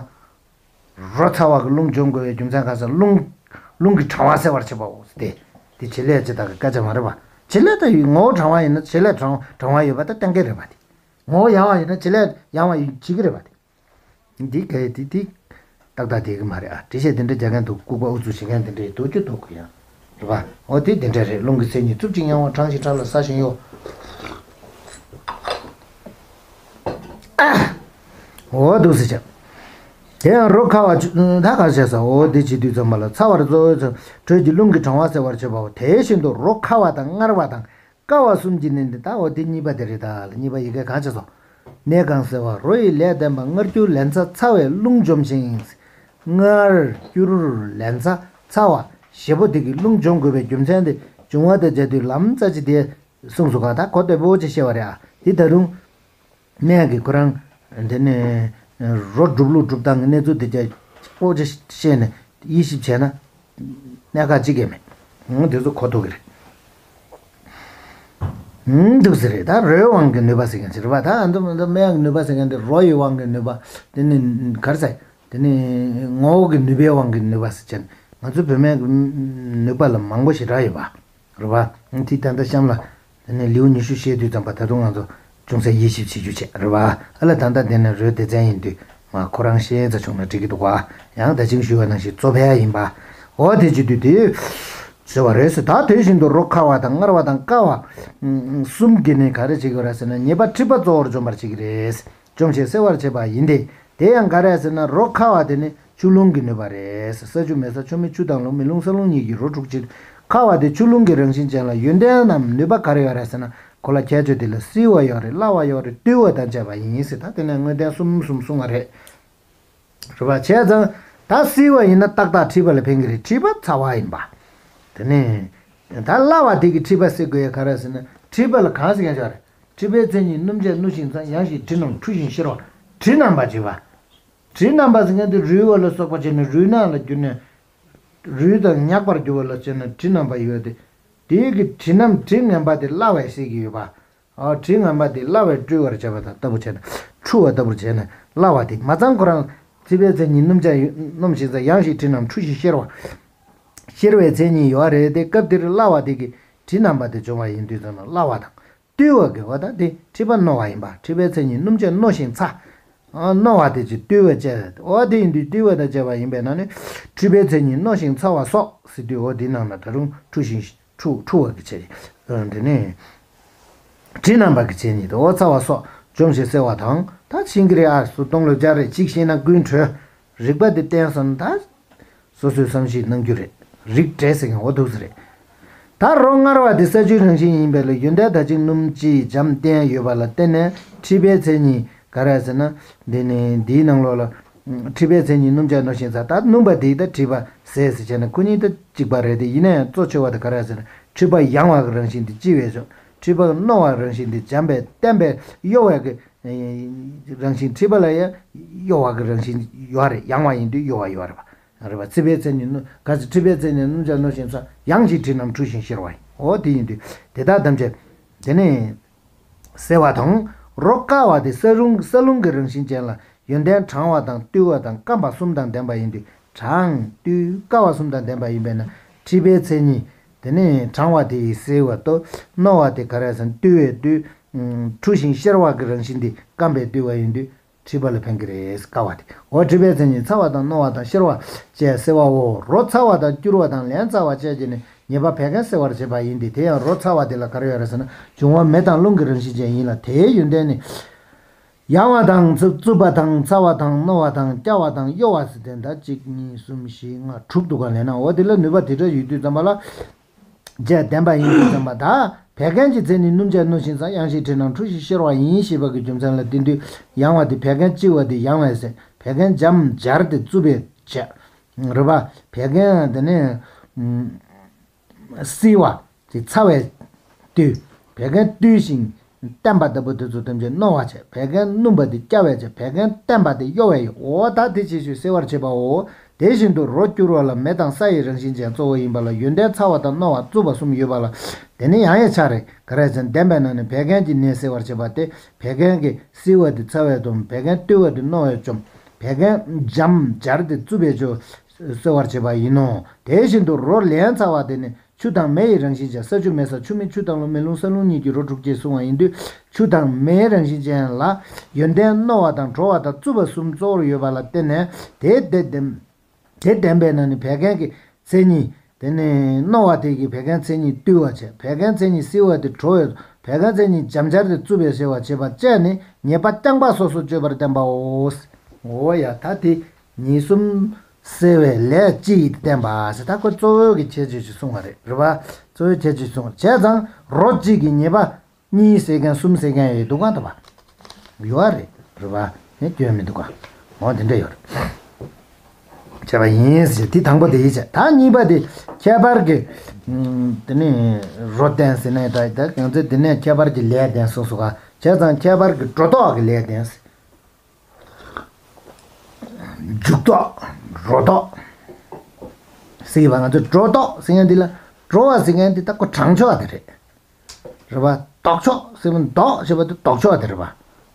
རོ་ཚ་བ་གི་རླུང་འཇོམས་དགོས་པའི་རྒྱུ་མཚན་ག་ས་རླུང་། རླུང་གི་གྲང་བ་སེལ་བར་བྱེད་པའོ། དེ། དེ་བྱེད་ལས་ཅི་དག་གི་སྐད་ཆ་མ་རེད་པ། བྱེད་ལས་ད་ཡོད་ངོ་བོ་གྲང་བ་ཡིན་ན་བྱེད་ལས་གྲང་གྲང་བ་ཡོད་པ་ད་གཏན་འཁེལ་རེད་པ། དེ་ངོ་བོ་ཡང་བ་ཡིན་ན་བྱེད་ལས་ཡང་བ་ཡིན་བྱེད་ཀྱི་རེད་པ། དེ་འདི་ག་ཡེ་དེ་དེ་ཏག་ཏག་དེ་གི་མ་རེད་ཨ། འགྲེལ་བཤད་དེ་འདྲ་རྒྱག་མཁན་འདུག་ལྐུགས་པ་ཨུ་ཚུགས་བྱེད་མཁན་དེ་འདྲ་ཡི་འདུག་རྒྱུ་འདུག་གི་ཡང་། རེད་པ། འོ་དེ་དེ་འདྲ་རེད། རླུང་གི་མཚན་ཉིད་རྩུབ་ཅིང་ཡང་བ། གྲང་ཞིང་ཕྲ་ལ་སྲ་ཞིང་གཡོ། འོ་འདུག་སེ་བྱ། དེ་ཡང་རོ་ཁ་བ་ཆུ་ད་ག་བྱས་ས། འོ་དེ་བྱེད་དུས་ཙམ་པ་ལ་ཚ་བར་གཙོ་བོའི་ཚ་དྲོད་ཀྱིས་རླུང་གི་གྲང་བ་སེལ་བར་བྱེད་པའོ། དེ་བཞིན་དུ་རོ་ཁ་བ་དང་མངར་བ་དང་སྐ་བ་གསུམ་གྱི་ནི་འདི་ལྟ། འོ་དེ་གཉིས་པ་དེ་རེད་ད། གཉིས་པ་ཡི་གེ་གང་བྱས་སོ། ནད་གང་སེལ་བ། རོ་ཡི་ལས་ལྡན་པ་མངར་སྐྱུར་ལན་ཚྭ་ཚ་བས་རླུང་འཇོམས་ཤིང་། མངར་སྐྱུར་ལན་ཚྭ་ཚ་བ་བཞི་པོ་དེ་གིས་རླུང་འཇོམས་དགོས་པའི་རྒྱུ་མཚན་དེ་འབྱུང་བ་དང་སྦྱར་དུས་ལམ་རྩ་ཆེ་དེ་གསུངས་སོ་ག་ད་གོ་བདེ་པོ་ཅིག་བཤད་པ་རེད་ཨ། དེ་ད་དུང་། སྨན་གྱིས་ཁོ་རང་། དེ་ནས། རོ་སྒྲུབ་ལུགས་སྒྲུབ་སྟངས་ཀྱི་གནས་ཚུལ་དེ་རྒྱ་ཆེ་པོ་ཅིག་བཤད་ནས་དབྱེ་ཞིབ་བྱས་ན། གནད་འགག་ཅིག་ཡོད་མེད། ཧུང་དེ་ཚོ་གོ་ཐུབ་ཀྱི་རེད། ཧུང་འདུག་ཟེར་རེད། ད་རོའི་དབང་གིས་ནུས་པ་ཟེར་མཁན་ཅིག་རེད་པ། ད་ཨ་མདོ་མདོ་སྨན་གྱི་ནུས་པ་ཟེར་མཁན་དེ་རོ་ཡི་དབང་གིས་ནུས་པ། དེ་ནི་ག་རེ་ཟེར། དེ་ནི་ངོ་བོ་གི་ནུས་པའི་དབང་གིས་ནུས་པ་ཟེར་བྱས་ནས་ང་ཚོ་བོད་སྨན་གྱི་ནུས་པ་ལ་མང་པོ་ཞེ་དྲག་ཡོད་པ། རེད་པ། དེ་ད་ལྟ་གཤམ་ལ། དེ་ནས་ལེའུ་ཉི་ཤུ་བཤད་དུས་ཙམ་པ་ད་དུང་ང་ཚོ་ཅུང་ཟད་དབྱེ་ཞིབ་བྱེད་རྒྱུ་བྱས་རེད་པ། ཨ་ལ་ད་ལྟ་དེ་ནས་རོའི་སྡེ་ཚན་ཡིན་དུས་མ་ཁོ་རང་ཤེས་ཚ་བྱུང་ན་འགྲིག་གི་འདུག་ག་ཡང་ད་ཅིང་ཞུས་པ་ནང་བཞིན་གཙོ་ཕལ་ཡིན་པ། འོ་དེ་བྱེད་དུས་དེ་ཟེར་བ་རེད་ཟེར། ད་དེ་བཞིན་དུ་རོ་ཁ་བ་དང་མངར་བ་དང་སྐ་བ་གསུམ་གྱིས་ནི་ག་རེ་བྱེད་ཀྱི་རེད་ཟེར་ན། ཉེས་པ་མཁྲིས་པ་གཙོ་བོར་འཇོམས་པར་བྱེད་ཀྱི་རེད། འཇོམས་ཤིང་སེལ་བར་བྱེད་པ་ཡིན་ཏེ། དེ་ཡང་ག་རེ་ཟེར་ན། རོ་ཁ་བ་དེ་ནི་ཆུ་རླུང་གི་ནུས་པ་རེད། ས་ཆུ་མེ་ས་ཆུ་མེ་ཆུ་དང་རླུང་མེ་རླུང་ས་རླུང་གཉིས་ཀྱི་རོ་དྲུག་ཅིག་ཁ་བ་དེ་ཆུ་རླུང་གི་རང་བཞིན་ཅན་ལ་ཡོན་ཏན་ནམ་ནུས་པ་ག་རེ་ཡོད་རེད་ཟེར་ན། གོ་ལ་ཁྱད་ཆོས་དེ་ལ་བསིལ་བ་ཡོད་རེད། སླ་བ་ཡོད་རེད། རྟུལ་བ་དང་བཅས་པ་ཡིན་ཟེར། ད་དེ་ནས་དངོས་བསྟན་གསུམ་གསུམ་གསུང་བ་རེད། རེད་པ། བྱས་ཙང་ད་བསིལ་བ་ཡིན་ན་ཏག་ཏག་མཁྲིས་པ་ལ་ཕན་གྱི་རེད། མཁྲིས་པ་ཚ་བ་ཡིན་པ། དེ་ནས་ད་སླ་བ་དེ་གིས་མཁྲིས་པ་སེལ་དགོས་ཡ་ག་རེ་ཟེར་ན། མཁྲིས་པ་ལ་གང་ཟེར་མཁན་ཅིག་ཡོད་རེད། མཁྲིས་པའི་མཚན་ཉིད་སྣུམ་བྱེད་རྣོ་ཞིང་ཚ། ཡང་ཞིང་དྲི་རྣམས་འཁྲུ་ཞིང་གཤེར་བ། དྲི་མནམ་པར་བྱེད་པ། དྲི་མནམ་པ་ཟེར་མཁན་དེ་རུལ་བ་ལ་སོགས་པ་བྱས་ནས་རུལ་ནག་ལ་གྱུར་ནས། རུལ་དང་མྱགས་པར་གྱུར་བ་ལ་བྱས་ནས་དྲི་མནམ་པ་ཡོད་དེ། དེའི་གི་དྲི་རྣམས་དྲི་ངན་པ་དེ་སླ་བས་སེལ་གྱི་ཡོད་པ། ཨ། དྲི་ངན་པ་དེ་སླ་བས་བཀྲུ་བར་བྱ་བ་དང་ལྟ་བུ་བྱས་ན། འཁྲུ་བ་ལྟ་བུར་བྱས་ན་སླ་བ་དེ། མ་ཚང་ཁོ་རང་ཚིག་པའི་མཚན་ཉིད་སྣུམ་ལྕགས་སྣོམ་ཞིང་ཚ། ཡང་ཞིང་དྲི་རྣམས་འཁྲུ་ཞིང་གཤེར་བ། གཤེར་བའི་མཚན་ཉིད་ཡོད་རེད་དེ། སྐབས་འདིར་སླ་བ་དེ་གི་དྲི་རྣམ་པ་དེ་སྦྱོང་བ་ཡིན་དུས་ཙམ་ན་སླ་བ་དང་། རྟུལ་བ་གི་འོ་ད་དེ་མཁྲིས་པ་རྣོ་བ་ཡིན་པ། མཁྲིས་པའི་མཚན་ཉིད་སྣུམ་ལྕགས་རྣོ་ཞིང་ཚ། ཨ། རྣོ་བ་དེ་ཅིག་རྟུལ་བ་བཅས། འོ་དེ་ཡིན་དུས་རྟུལ་བ་དང་བཅས་པ་ཡིན་པས་ན་ནི། མཁྲིས་པའི་མཚན་ཉིད་རྣོ་ཞིང་ཚ་བ་སོགས་ཟེར་དུས། འོ་དེའི་ནང་ན་ད་རུང་འཁྲུ་ཞིང་འཁྲུ་འཁྲུ་བ་གི་བྱས། ཨ། དེ་ནས་དྲི་རྣམ་པ་གི་མཚན་ཉིད་དུ་འོ་ཚ་བ་སོགས་འཇོམས་ཤིང་སེལ་བ་དང་། ད་ཤིང་གི་རེད། ཨ། སུ་སྟོང་ལོ་བརྒྱ་རེད། གཅིག་ཤེས་ན་ཀུན་གྲོལ། རིགས་པ་དེ་བརྟེན་སོང་ན་ད། སོ་སོའི་བསམ་གཞིག་གནང་རྒྱུ་རེད། རིགས་བསྒྲེས་ཟེར་མཁན་འོ་འདུག་ས་རེད། ད་རོ་མངར་བ་དེ་ས་ཆུའི་རང་བཞིན་ཡིན་པས་ལ། ཡོན་ཏན་ད་ཅིག་སྣུམ་གྱིས་འཇམ་བརྟན་ཡོད་པ་ལ་བརྟེན་ནས། མཁྲིས་པའི་མཚན་ཉིད་ག་རེ་ཟེར་ན། འདི་ནི་འདིའི་ནང་ལོགས་ལ། མཁྲིས་པའི་མཚན་ཉིད་སྣུམ་ལྕགས་རྣོ་ཞིང་ཚ། ད་སྣུམ་པ་དེ་ད་མཁྲིས་པ་ཟས་ཟེར་བྱས་ན་ཁོ་གཉིས་ད་གཅིག་པ་རེད་དེ། ཡིན་ན་ཡང་གཙོ་ཆེ་བ་དེ་ག་རེ་ཟེར་ན། མཁྲིས་པ་ཡང་བ་གི་རང་བཞིན་དེ་ལྕི་བས་སོ། མཁྲིས་པ་རྣོ་བ་རང་བཞིན་དེ་འཇམ་པས་བརྟན་པས་གཡོ་བའི་གི་རང་བཞིན། མཁྲིས་པ་ལ་ཡང་གཡོ་བ་གི་རང་བཞིན་ཡོད་རེད། ཡང་བ་ཡིན་དུས་གཡོ་བ་ཡོད་རེད་པ། རེད་པ། མཁྲིས་པའི་མཚན་ཉིད་སྣུམ། གལ་སྲིད་མཁྲིས་པའི་མཚན་ཉིད་སྣུམ་ལྕགས་རྣོ་ཞིང་ཚ། ཡང་ཞིང་དྲི་རྣམས་འཁྲུ་ཞིང་གཤེར་བ་ཡིན། འོ་དེ་ཡིན་དུས་དེ་དག་ཐམས་ཅད་དེ་ནས་སེལ་བ་དང་། རོ་བསྐ་བ་དེ་ས་རླུང་ས་རླུང་གི་རང་བཞིན་ཅན་ལ་ཡོན་ཏན་གྲང་བ་དང་རྟུལ་བ་དང་སྐམ་པ་གསུམ་དང་ལྡན་པ་ཡིན་དུས། གྲང་རྟུལ་བསྐ་བ་གསུམ་དང་ལྡན་པ་ཡིན་པས་ན། མཁྲིས་པའི་མཚན་ཉིད་དེ་ནས་གྲང་བ་དེ་ཡིས་སེལ་བ་དང་། རྣོ་བ་དེ་ག་རེ་ཟེར་ན་རྟུལ་བས་རྟུལ། འཁྲུ་ཞིང་གཤེར་བ་གི་རང་བཞིན་དེ་སྐམ་པས་རྟུལ་བ་ཡིན་དུས། མཁྲིས་པ་ལ་ཕན་གྱི་རེད། བསྐ་བ་དེ། འོ་མཁྲིས་པའི་མཚན་ཉིད་ཚ་བ་དང་རྣོ་བ་དང་གཤེར་བ་བཅས་སེལ་བའོ། རོ་ཚ་བ་དང་སྐྱུར་བ་དང་ལན་ཚྭ་བ་བཅས་ཀྱིས་ནི་ཉེས་པ་བད་ཀན་སེལ་བར་བྱེད་པ་ཡིན་ཏེ། དེ་ཡང་རོ་ཚ་བ་དེ་ལ་ག་རེ་ཡོད་རེད་ཟེར་ན། འབྱུང་བ་མེ་དང་རླུང་གི་རང་བཞིན་ཅན་ཡིན་ལ། དེའི་ཡོན་ཏན་ནི། ཡང་བ་དང་རྩུབ་པ་དང་། ཚ་བ་དང་རྣོ་བ་དང་། སྐྱ་བ་དང་གཡོ་བ་ཟེར་དེ་འདྲ་གཅིག་གཉིས་གསུམ་བཞི་ལྔ་དྲུག་འདུག་ག་ལས་ན། འོ་དེ་ལ་ནུས་པ་དེ་འདྲ་ཡོད་དུས་ཙམ་པ་ལ། བཅས་ལྡན་པ་ཡིན་དུས་ཙམ་པ། ད་བད་ཀན་གྱི་མཚན་ནི་སྣུམ་ལྕགས་རྣོ་ཞིང་ཚ། ཡང་ཞིང་དྲི་རྣམས་འཁྲུ་ཞིང་གཤེར་བ་ཡིན་ཞེས་པ་གི་རྒྱུ་མཚན་ལ་བརྟེན་དུས། ཡང་བ་དེ་བད་ཀན་ལྕི་བ་དེ་ཡང་བས་སེལ། བད་ཀན་འཇམ་སྦྱར་དེ་རྩུབ་པས་བཅད། རེད་པ། བད་ཀན་དེ་ནས་བསིལ་བ་དེ་ཚ་བས་བཏུལ། བད་ཀན་རྟུལ་ཞིང་བརྟན་པ་ལྟ་བུ་དེ་ཚོ་ཐམས་ཅད་རྣོ་བ་བྱས། བད་ཀན་སྣུམ་པ་དེ་སྐྱ་བས་བྱས། བད་ཀན་བརྟན་པ་དེ་གཡོ་བས་གཡོ། འོ་ད་དེ་ཅིག་ཤོས་སེལ་བར་བྱེད་པའོ། དེ་བཞིན་དུ་རོ་སྐྱུར་བ་ལ་མེ་དང་ས་ཡི་རང་བཞིན་ཅན་གཙོ་བོ་ཡིན་པ་ལ། ཡོན་ཏན་ཚ་བ་དང་རྣོ་བ་རྩུབ་པ་གསུམ་ཡོད་པ་ལ། དེ་ནི་ཡང་ཡང་ཆགས་རེད། ག་རེ་ཟེར་ན་ལྡན་པས་ན་ནི་བད་ཀན་གྱི་ནད་སེལ་བར་བྱེད་པ་སྟེ། བད་ཀན་གྱི་བསིལ་བ་དེ་ཚ་བས་སྡོམ། བད་ཀན་རྟུལ་བ་དེ་རྣོ་བས་འཇོམས། བད་ཀན་འཇམ་སྦྱར་དེ་རྩུབ་པས་གཡོ། སེལ་བར་བྱེད་པ་ཡིན་ནོ། དེ་བཞིན་དུ་རོ་ལན་ཚྭ་བ་དེ་ནི་ཆུ་དང་མེ་ཡི་རང་བཞིན་ཅན། ས་ཆུ་མེ་ས། ཆུ་མེ་ཆུ་དང་རླུང་མེ་རླུང་ས་རླུང་གཉིས་ཀྱི་རོ་དྲུག་ཅེས་གསུངས་པ་ཡིན་དུས། ཆུ་དང་མེའི་རང་བཞིན་ཅན་ལ་ཡོན་ཏན་རྣོ་བ་དང་དྲོ་བ་དང་རྩུབ་པ་གསུམ་གཙོ་བོར་ཡོད་པ་ལ་བརྟེན་ནས། དེ་དེ་ལྡན་དེ་ལྡན་པས་ན་ནི་བད་ཀན་གྱི་མཚན་ཉིད། དེ་ནི་རྣོ་བ་དེ་གིས་བད་ཀན་མཚན་ཉིད་རྟུལ་བར་བྱེད། བད་ཀན་མཚན་ཉིད་བསིལ་བ་དེ་དྲོ་བས། བད་ཀན་མཚན་ཉིད་འཇམ་སྦྱར་དེ་རྩུབ་པས་སེལ་བར་བྱེད་པ་བཅས་ནི་ཉེས་པ་རྐྱང་པ་སོ་སོར་གཅོད་པར་བསྟན་པའོ། འོ་ཡ། ད་དེ་ཉིས་གསུམ་སེལ་བའི་ལས་གཅིག་ཡིན་ཏེ་བསྟན་པ་ཟེར། ད་ཁོ་གཙོ་བོའི་གི་ཁྱད་ཆོས་ཅིག་གསུངས་པ་རེད། རེད་པ། གཙོ་བོའི་ཁྱད་ཆོས་གསུངས། བྱས་ཙང་རོ་གཅིག་གི་ཉེས་པ་གཉིས་སེལ་མཁན་གསུམ་སེལ་མཁན་ཡོད་འདུག་ག་འདུག་པ། ཡོད་རེད། རེད་པ། ནི་སྐྱོན་མི་འདུག་ག་འོ་དེ་འདྲ་ཡོད་རེད། བྱས་པ་ཡིན་ཟེར། དེ་དང་པོ་དེ་ཡིན་བྱས། ད་གཉིས་པ་དེ་ཁྱད་པར་གྱི། ཨུམ། དེ་ནས་རོ་བསྟན་ཟེར་ནས། ད་ད་གང་ཚེ་དེ་ནས་ཁྱད་པར་གྱི་ལས་བསྟན་གསུངས་སོ་ག་བྱས་ཙང་ཁྱད་པར་གྱི་སྒྲོ་འདོགས་ཀྱི་ལས་བསྟན་ཟེར། འཇུག་ལྡོག་རོ་ལྡོག་ཟེར་གྱི་བ། ང་ཚོས་སྒྲོ་འདོགས་ཟེར་མཁན་འདི་ལ། འགྲོ་བ་ཟེར་མཁན་འདི་ད་ཁོ་གྲང་ཕྱོགས་དེ་རེད། རེད་པ། ལྡོག་ཕྱོགས་ཟེར་བ། ལྡོག་ཞེས་པ་དེ་ལྡོག་ཕྱོགས་དེ་རེད་པ།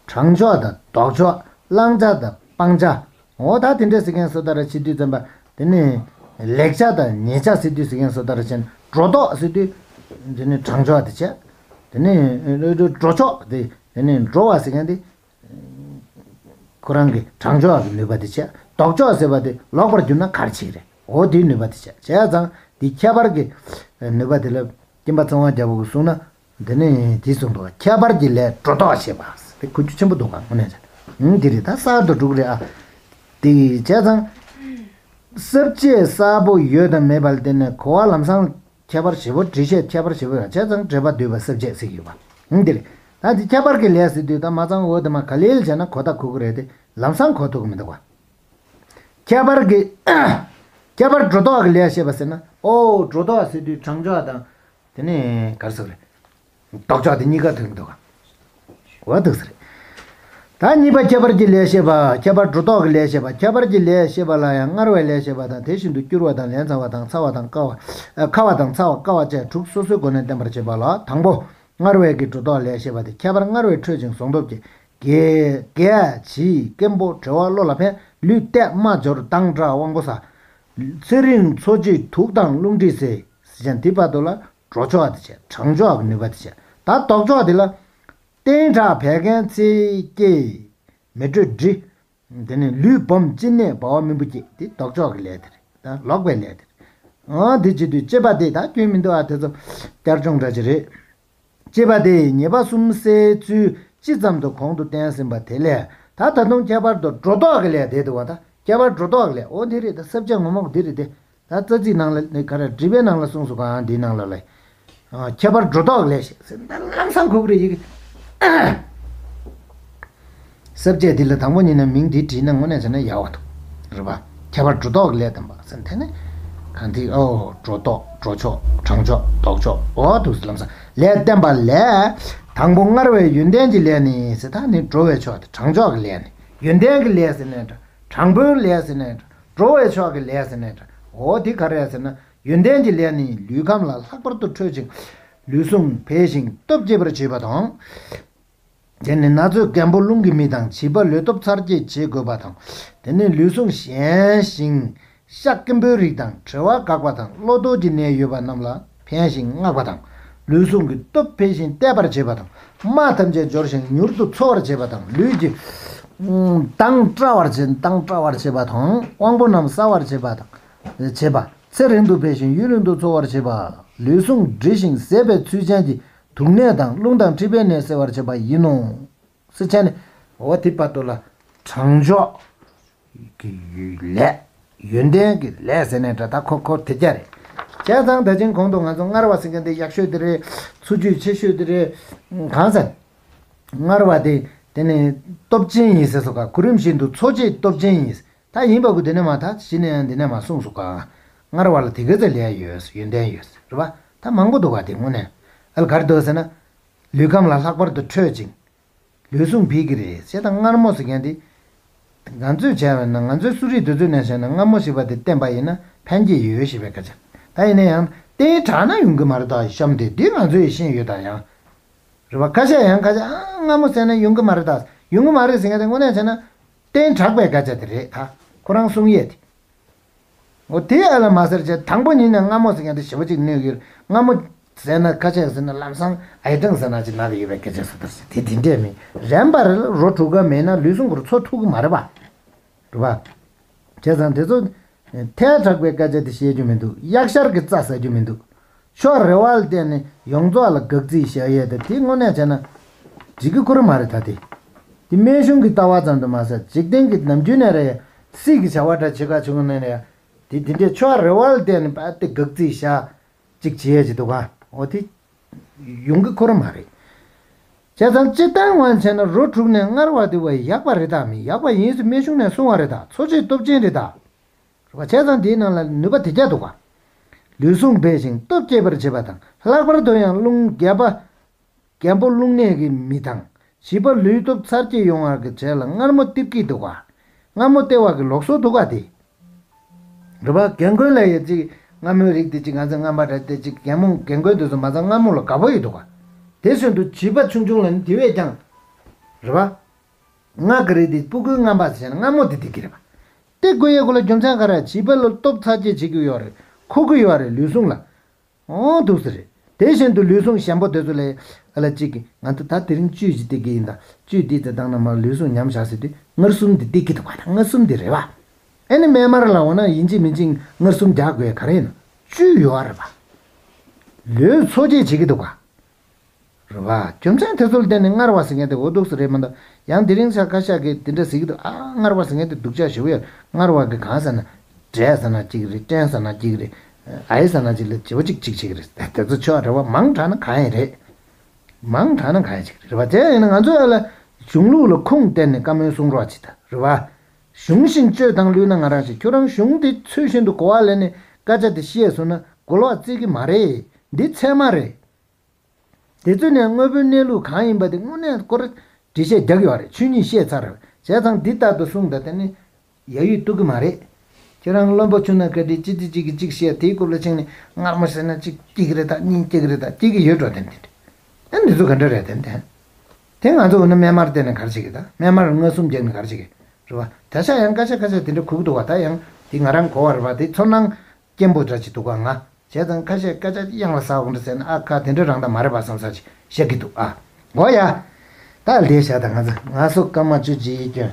གྲང་ཕྱོགས་དང་ལྡོག་ཕྱོགས། བླང་བྱ་དང་སྤང་བྱ། འོ་ད་དེ་འདྲ་ཟེར་མཁན་བཟོ་ལྟ་ར་བྱེད་དུས་ཙམ་པ། དེ་ནས་ལེགས་ཆ་དང་ཉེས་ཆ་ཟེར་དུས་ཟེར་མཁན་བཟོ་ལྟ་ར་བྱས་ན། སྒྲོ་འདོགས་ཟེར་དུས་དེ་ནས་གྲང་ཕྱོགས་དེ་བྱས། དེ་ནས་འགྲོ་ཕྱོགས་དེ། དེ་ནས་འགྲོ་བ་ཟེར་མཁན་དེ། ཁོ་རང་གི་གྲང་ཕྱོགས་ཀྱི་ནུས་པ་དེ་བྱས། ལྡོག་ཕྱོགས་ཟེར་བ་དེ་ལོག་པར་གྱུར་ན་ག་རེ་བྱེད་ཀྱི་རེད། འོ་དེའི་ནུས་པ་དེ་བྱས། བྱས་ཙང་དེ་ཁྱད་པར་གྱི་ནུས་པ་དེ་ལ་སྐྱེམ་པ་ཚངས་དབང་རྒྱལ་པོ་གིས་གསུངས་ན། དེ་ནས་དེ་གསུངས་འདུག་ཁྱད་པར་གྱི་ལས་སྒྲོ་འདོགས་བྱེད་པ་དེ་གོ་རྒྱུ་ཆེན་པོ་འདུག་ག་དངོས་གནས་བྱས། ཨང་། དེ་རེད། ད་གསར་དུ་འགྲོ་གི་རེད་ཨ། དེ་བྱས་ཙང་། གསལ་བྱེད་གསལ་པོ་ཡོད་དམ་མེད་པ་ལ་བརྟེན་ནས་གོ་བ་ལམ་སང་ཁྱད་པར་ཞེ་པོ། འགྲེལ་བཤད་ཁྱད་པར་ཞེ་པོ་ཡོད། བྱས་ཙང་འགྲེལ་པ་བསྡུས་པ་གསལ་བྱེད་ཟེར་གྱི་ཡོད་པ། ཨང་། འདིར་ད་འདི་ཁྱད་པར་གྱི་ལས་ཟེར་དུས། ད་མ་ཚང་འོ་དེ་མ་ག་ལེ་ལ་བྱས་ན་གོ་ད་གོ་གི་རེད་དེ། ལམ་སང་གོ་ཐུབ་ཀྱི་མི་འདུག་བ། ཁྱད་པར་གྱི། ཁྱད་པར་སྒྲོ་འདོགས་ཀྱི་ལས་བཤད་པ་ཟེར་ན། ཨོ། སྒྲོ་འདོགས་ཟེར་དུས་གྲང་ཕྱོགས་དང་། དེ་ནས་ག་རེ་ཟེར་རེད། ལྡོག་ཕྱོགས་དེ་གཉིས་ཀ་ཐོན་གྱི་འདུག་ག་འོ་འདུག་ཟེར། ད་གཉིས་པ་ཁྱད་པར་གྱི་ལས་བཤད་པ། ཁྱད་པར་སྒྲོ་འདོགས་ཀྱི་ལས་བཤད་པ། ཁྱད་པར་གྱི་ལས་བཤད་པ་ལ་ཡང་སྔར་བའི་ལས་བཤད་པ་དང་དེ་བཞིན་དུ་སྐྱུར་བ་དང་ལན་ཚྭ་བ་དང་ཚ་བ་དང་བསྐ་བ། ཨ། ཁ་བ་དང་ཚ་བ་བསྐ་བ་བཅས་དྲུག་སོ་སོའི་སྒོ་ནས་བསྟན་པར་བྱེད་པ་ལ། དང་པོ། སྔར་བའི་གི་སྒྲོ་འདོགས་ལས་བཤད་པ་སྟེ། ཁྱད་པར་སྔར་བས་འཕྲོད་ཅིང་ཟུངས་སྟོབས་ཀྱིས། རྒས་རྒས་བྱིས་རྐེན་པོ་གྲེ་བ་གློ་ལ་ཕན། ལུས་བརྟས་རྨ་སྦྱོར་མདངས་བཀྲ་དབང་པོ་གསལ། ཚེ་རིང་འཚོ་བྱེད་དུག་དང་རླུང་མཁྲིས་སེལ། ཟེར་ཀྱང་དེ་བར་དུ་ལ་སྒྲོ་ཕྱོགས་དེ་བྱས། གྲང་ཕྱོགས་ཀྱི་ནུས་པ་དེ་བྱས། ད་ལྡོག་ཕྱོགས་དེ་ལ། བསྟེན་དྲགས་བད་ཀན་ཚིལ་སྐྱེས་མེ་དྲོད་འབྲི། དེ་ནས་ལུས་སྦོམ་གཅིན་སྙི་ལྦ་བ་སྨིན་པོ་སྐྱེ། དེ་ལྡོག་ཕྱོགས་ཀྱི་ལས་དེ་རེད། ད་ལོག་པའི་ལས་དེ་རེད། ཨང་། དེ་བྱེད་དུས་གཅེས་པ་དེ་ད་སྐྱོན་མི་འདུག་ཨ། དེ་ཚོ་བསྐྱར་སྦྱོང་འདྲ་ཅིག་རེད། གཅེས་པ་དེ་ཉེས་པ་གསུམ་སེལ་ཚུལ་སྤྱི་ཙམ་དུ་གོང་དུ་བསྟན་ཟིན་པ་དེ་ལས། ད་ད་དུང་ཁྱད་པར་དུ་སྒྲོ་འདོགས་ཀྱི་ལས་དེ་འདུག་བ། ད་ཁྱད་པར་སྒྲོ་འདོགས་ཀྱི་ལས། འོ་དེ་རེད། ད་ས་བཅད་ངོ་མ་དེ་རེད་དེ། ད་རྩ་ཚིག་ནང་ལ་ནི་ག་རེ། འགྲེལ་པའི་ནང་ལ་གསུངས་སོང་ག། འདིའི་ནང་ལ་ལས། ཨ། ཁྱད་པར་སྒྲོ་འདོགས་ལས་ཞེས་ཟེར། ད་ལམ་སང་གོ་གི་རེད་ཡི་གེ། ས་བཅད་འདི་ལ་དང་པོ་ཉིད་ནས་མིང་འདི་བྲིས་ན་དངོས་གནས་བྱས་ན་ཡག་པ་འདུག། རེད་པ། ཁྱད་པར་སྒྲོ་འདོགས་ཀྱི་ལས་བསྟན་པ་ཟེར། དེ་ནི་གང་འདི། ཨོ། སྒྲོ་འདོགས། གྲོལ་ཕྱོགས། གྲང་ཕྱོགས། ལྡོག་ཕྱོགས། འོ་འདུག་ཟེར། ལམ་སང་ལས་བསྟན་པ་ལས། དང་པོ་སྔར་བས་ཡོན་ཏན་གྱི་ལས་ནི་ཟེར། ད་ནི་གྲོལ་བའི་ཕྱོགས་དེ། གྲང་ཕྱོགས་ཀྱི་ལས་ནི། ཡོན་ཏན་གྱི་ལས་ཟེར་ནའི་འདྲ། དྲང་པོའི་ལས་ཟེར་ནའི་འདྲ། གྲོལ་བའི་ཕྱོགས་ཀྱི་ལས་ཟེར་ནའི་འདྲ། འོ་དེ་ག་རེ་ཟེར་ན། ཡོན་ཏན་གྱི་ལས་ནི་ལུས་ཁམས་ལ་ལྷག་པར་དུ་འཕྲོད་ཅིང་། ལུས་ཟུངས་འཕེལ་ཞིང་སྟོབས་སྐྱེད་པར་བྱེད་པ་དང་། དེ་ནི་ན་ཚོད་རྒན་པོ་རླུང་གི་མི་དང་བྱིས་པ་ལུས་སྟོབས་འཚར་སྐྱེད་བྱེད་དགོས་པ་དང་། དེ་ནི་ལུས་ཟུངས་ཞན་ཞིང་ཤ་སྐམ་པོའི་རིགས་དང་གྲེ་བ་འགག་པ་དང་གློ་རྡོལ་གྱི་ནད་ཡོད་པ་རྣམས་ལ་ཕན་ཞིང་བསྔགས་པ་དང་། ལུས་ཟུངས་ཀྱི་སྟོབས་འཕེལ་ཞིང་བརྟས་པར་བྱེད་པ་དང་། རྨ་ཐམས་ཅད་སྦྱོར་ཞིང་མྱུར་དུ་འཚོ་བར་བྱེད་པ་དང་། ལུས་ཀྱི་མདངས་བཀྲ་བར་བྱེད། མདངས་བཀྲ་བར་བྱེད་པ་དང་། དབང་པོ་རྣམས་གསལ་བར་བྱེད་པ་དང་། བྱེད་པ། ཚེ་རིང་དུ་འཕེལ་ཞིང་ཡུན་རིང་དུ་འཚོ་བར་བྱེད་པ། ལུས་ཟུངས་འབྲི་ཞིང་ཟད་པའི་ཚུལ་ཅན་གྱི་དུག་ནད་དང་རླུང་དང་མཁྲིས་པའི་ནད་སེལ་བར་བྱེད་པ་ཡིན་ནོ། ཟེར་བྱས་ནས། འོ་དེ་བར་དུ་ལ་དྲང་ཕྱོགས་ཀྱི་ལས། ཡོན་ཏན་གྱི་ལས་ཟེར་ནའི་འདྲ། ད་ཁོ་ཁོ་དེ་རྒྱ་རེད། བྱས་ཙང་ད་ཅིང་གོང་དུ་ང་ཚོ་མངར་བ་ཟེར་མཁན་དེ་ཡག་ཤོས་དེ་རེད། འཚོ་བཅུད་ཆེ་ཤོས་དེ་རེད། གང་ཟེར། མངར་བ་དེ་དེ་ནི་སྟོབས་ཆེན་ཡིན་ཟེར་སོ་ག། གོ་རིམ་བཞིན་དུ་འཚོ་བྱེད་སྟོབས་ཆེན་ཡིན། ད་ཡིན་པ་གོ་དེ་ནས་མ། ད་གཞི་ནས་ཡང་འདི་ནས་མ་གསུངས་སོ་ག། མངར་བ་ལ་དེ་ག་ཚོད་ལས་ཡོད། ཡོན་ཏན་ཡོད་རེད་པ། ད་མང་པོ་འདུག་ག། དེ་དངོས་གནས་ཨ་ལ་ག་རེ་འདུག་ཟེར་ན། ལུས་ཁམས་ལ་ལྷག་པར་དུ་འཕྲོད་ཅིང་། ལུས་ཟུངས་འཕེལ་གྱི་རེད་ཟེར། ད་མངར་མོ་ཟེར་མཁན་དེ། ང་ཚོས་བྱས་པ་ན། ང་ཚོའི་གསོ་རིག་དེ་ཚོའི་ནང་བྱས་ན་མངར་མོ་ཞེས་པ་དེ་བསྟེན་པ་ཡིན་ན་ཕན་གྱི་ཡོད་ཞེས་པའི་སྐད་ཆ། ད་ཡིན་ན་ཡང་བསྟེན་དྲགས་ན་ཡོང་གི་མ་རེད། ད་གཤམ་དེ་འདི་ང་ཚོས་ཤེས་ཡོད་ད་ཡང་། རེད་པ། ཁ་ཤས་ཡང་ཁ་ཤས། ཨ། མངར་མོ་ཟེར་ན་ཡོང་གི་མ་རེད། ད་ཡོང་གི་མ་རེད་ཟེར་མཁན་དེ་དངོས་གནས་བྱས་ན་བསྟེན་དྲགས་པའི་སྐད་ཆ་དེ་རེད། ད་ཁོ་རང་གསུང་ཡས་དེ། འོ་དེ་ཨ་ལ་མ་ཟེར་བྱས། དང་པོ་ཉིད་ནས་མངར་མོ་ཟེར་མཁན་དེ་ཞེ་པོ་ཅིག་གནོད་ཀྱི་ཡོད། མངར་མོ་ཟེར་ན་ཁ་ཤས་ཟེར་ན་ལམ་སང་ཨའི་ཀྲང་ཟེར་ན་ཅིག་ན་གི་ཡོད་པའི་སྐད་ཆ་སུ་ལྟར་ཟེར། དེ་དེ་འདྲས་མིན། རན་པ་རེད། རོ་དྲུག་ག་མེད་ན་ལུས་ཟུངས་ཁོ་ར་འཚོ་ཐུབ་ཀྱི་མ་རེད་པ། རེད་པ། བྱས་ཙང་དེ་ཚོ་ཐལ་དྲགས་པའི་སྐད་ཆ་དེ་བཤད་རྒྱུ་མི་འདུག། གཡག་ཤར་གྱི་རྩྭ་ཟ་རྒྱུ་མི་འདུག། ཕྱོགས་རེ་བ་ལ་བརྟེན་ནས་ཡོངས་རྫོགས་ལ་དགག་ཚིག་བཞག་ཡས་དེ། དེ་དངོས་གནས་བྱས་ན་འགྲིག་གི་ཁོ་རང་མ་རེད། ད་དེ་དེ་སྨན་གཞུང་གི་ལྟ་བ་ཙམ་དུ་མ་ཟད། འཇིག་རྟེན་གྱི་ནམ་རྒྱུན་ནས་རེད། སྲིད་ཀྱི་བྱ་བ་འདྲ་བྱེད་ག་བྱུང་ནས་རེད། དེ་དེ་འདྲའི་ཕྱོགས་རེ་བ་ལ་བརྟེན་ནས་པ་དེ་དགག་ཚིག་བཞག་ཅིག་བྱེད་ཡས་ཅིག་འདུག་ག། འོ་དེ་ཡོང་གི་ཁོ་རང་མ་རེད། བྱས་ཙང་སྤྱིར་བཏང་ངོས་བྱས་ན་རོ་དྲུག་ནས་མངར་བ་དེ་བས་ཡག་པ་རེད་ད། མི་ཡག་པ་ཡིན་ཟེར་སྨན་གཞུང་ནས་གསུངས་པ་རེད་ད། འཚོ་བྱེད་སྟོབས་ཆེན་རེད་ད། རེད་པ། བྱས་ཙང་དེའི་ནང་ལ་ནུས་པ་དེ་རྒྱ་འདུག་ག། ལུས་ཟུངས་འཕེལ་ཞིང་སྟོབས་སྐྱེད་པར་བྱེད་པ་དང་། ལྷག་པར་དུ་ཡང་རླུང་རྒད་པ། རྒན་པོ་རླུང་ནད་ཀྱི་མི་དང་། བྱིས་པ་ལུས་སྟོབས་འཚར་སྐྱེད་ཡོང་བར་གྱི་གྲས་ལ་མངར་མོ་སྟེར་གྱི་འདུག་ག། མངར་མོ་སྟེར་བ་གི་ལུགས་སྲོལ་འདུག་ག་དེ། རེད་པ། རྒན་རྒོན་ལ་ཡ་ཅིག་མངར་མོའི་རིགས་དེ་ཅིག་ང་ཚོ་རྔན་པ་འདྲ་དེ་ཅིག། རྒན་མོ་རྒན་རྒོན་དེ་ཚོ་མ་ཚང་མངར་མོ་ལ་དགའ་པོ་ཡོད་འདུག་ག། དེ་བཞིན་དུ་བྱིས་པ་ཆུང་ཆུང་ལ་ནི་དེ་བས་ཀྱང་། རེད་པ། མངར་གི་རིགས་དེ། སྤུ་གུའི་རྔན་པ་ཟེར་ན་མངར་མོ་དེ་སྟེར་གྱི་རེད་པ། དེ་དགོས་ཡས་གོ་ལ་རྒྱུ་མཚན་ག་རེ། བྱིས་པ་ལ་སྟོབས་འཚར་སྐྱེད་བྱེད་ཀྱི་ཡོད་རེད། མཁོ་གི་ཡོད་རེད་ལུས་ཟུངས་ལ། འོ་འདུག་སེ་རེད། དེ་བཞིན་དུ་ལུས་ཟུངས་ཞན་པོ་དེ་ཚོ་ལ་ཨ་ལ་གཅིག་གིས་ང་ཚོ་ད་དེ་རིང་བཅུད་ཅིག་སྟེར་གྱི་ཡིན། ད་བཅུད་འདི་ཙམ་བཏང་ན་མར་ལུས་ཟུངས་ཉམས་བཞག་ཟེར་དུས་མངར་གསུམ་འདི་སྟེར་གྱི་འདུག་ག། ད་མངར་གསུམ་འདི་རེད་པ། ཨེ་ནི་སྨན་མར་ལ་འོ་ན་ཡིན་གཅིག་མིན་གཅིག་མངར་གསུམ་རྒྱག་དགོས་ག་རེ་ཡིན་ན་བཅུད་ཡོད་རེད་པ། ལུས་འཚོ་བྱེད་བྱེད་ཀྱི་འདུག་ག། རེད་པ། རྒྱུ་མཚན་དེ་ཚོ་ལ་བརྟེན་ནས་མངར་བ་ཟེར་མཁན་དེ་འོ་འདུག་སེ་རེད་མ་གཏོགས། ཡང་དེ་རིང་ཆ་ཁ་ཤས་ཀྱིས་དེ་འདྲ་ཟེར་གྱི་འདུག། ཨ། མངར་བ་ཟེར་མཁན་དེ་སྡུག་ཅག་ཞེ་པོ་ཡོད། མངར་བ་གི་གང་ཟེར་ན། འབྲས་ཟེར་ན་གཅིག་རེད། སྐྲན་ཟེར་ན་གཅིག་རེད། ཨའི་ཟེར་ན་གཅིག་ལ་བྱེད་པོ་གཅིག་གཅིག་གཅིག་རེད། དེ་ཚོ་ཆོག་རེད་པ། མང་དྲགས་ན་གང་ཡིན་རེད། མང་དྲགས་ན་གང་ཡིན་གཅིག་རེད་པ། དེ་ཡིན་ན་ང་ཚོས་ཨ་ལ་གཞུང་ལུགས་ལ་ཁུངས་བསྟན་ནས་བཀའ་མོལ་གསུང་རོགས་བྱེད་ད། རེད་པ། གཞུང་བཞིན་སྤྱོད་དང་བསླུས་ན་ང་རང་ཞིག། ཁྱོད་རང་གཞུང་དེ་ཚུལ་བཞིན་དུ་གོ་བ་ལེན་ནས་སྐད་ཆ་དེ་བཤད་སོང་ན་མགོ་ལོག་བརྩི་གི་མ་རེད། འདི་ཚད་མ་རེད། དེ་ཚོ་ནས་དངོས་པོའི་གནས་ལུགས་གང་ཡིན་པ་དེ་དངོས་གནས་ཁོ་རང་ འགྲེལ་བཤད་རྒྱག་ཡོད་རེད། ཆོས་ཉིད་བཤད་ཚར་རེད། བྱས་ཙང་འདི་ལྟར་དུ་གསུངས་ད་དེ་ནི་ཡ་ཡུས་གཏུག་གི་མ་རེད། ཁྱེད་རང་བློན་པོ་ཆུང་ན་ག་འདྲི་ཅི་ཅི་ཅི་གི་ཅིག་བཤད་དེའི་རྐུབ་ལ་ཕྱིན་ནས་མངར་མོ་ཟེར་ན་ཅིག་སྐྱིད་གི་རེད་ད་གཉིད་སྐྱིད་གི་རེད་ད་སྐྱིད་གི་ཡོད་འགྲོ་དེ་འདི་འདྲ། ཨ་འདི་ཚོ་ག་འདྲ་རེད་དེ་འདི། དེ་ང་ཚོ་འོ་ན་སྨན་མར་བསྟེན་ནས་ག་རེ་བྱེད་གི་ད་སྨན་མར་མངར་གསུམ་རྒྱག་ནས་ག་རེ་བྱེད་གི་རེད་བ། ད་ཆ་ཡང་སྐད་ཆ་ཁ་ཤས་དེ་འདྲ་གོ་གི་འདུག་བ། ད་ཡང་དེ་ང་རང་གོ་བ་རེད་བ། དེ་ཚོར་སྣང་སྐྱེན་པོ་འདྲ་ཅིག་འདུག་ག་ང་བྱས་ཙང་ཁ་ཤས་སྐད་ཆ་གཡང་ལ་ཟ་འོང་འདྲ་ཟེར་ན་ཨ་ཁ་དེ་འདྲ་རང་ད་མ་རེད་པ་བསམ་ས་ཅིག་བཤད་ཀྱི་འདུག་ཨ། འོ་ཡ། ད་ལས་བྱ་ད་ང་ཚོ་ང་སོ་སྐར་མ་བཅུ་གཅིག་སྐྱོན།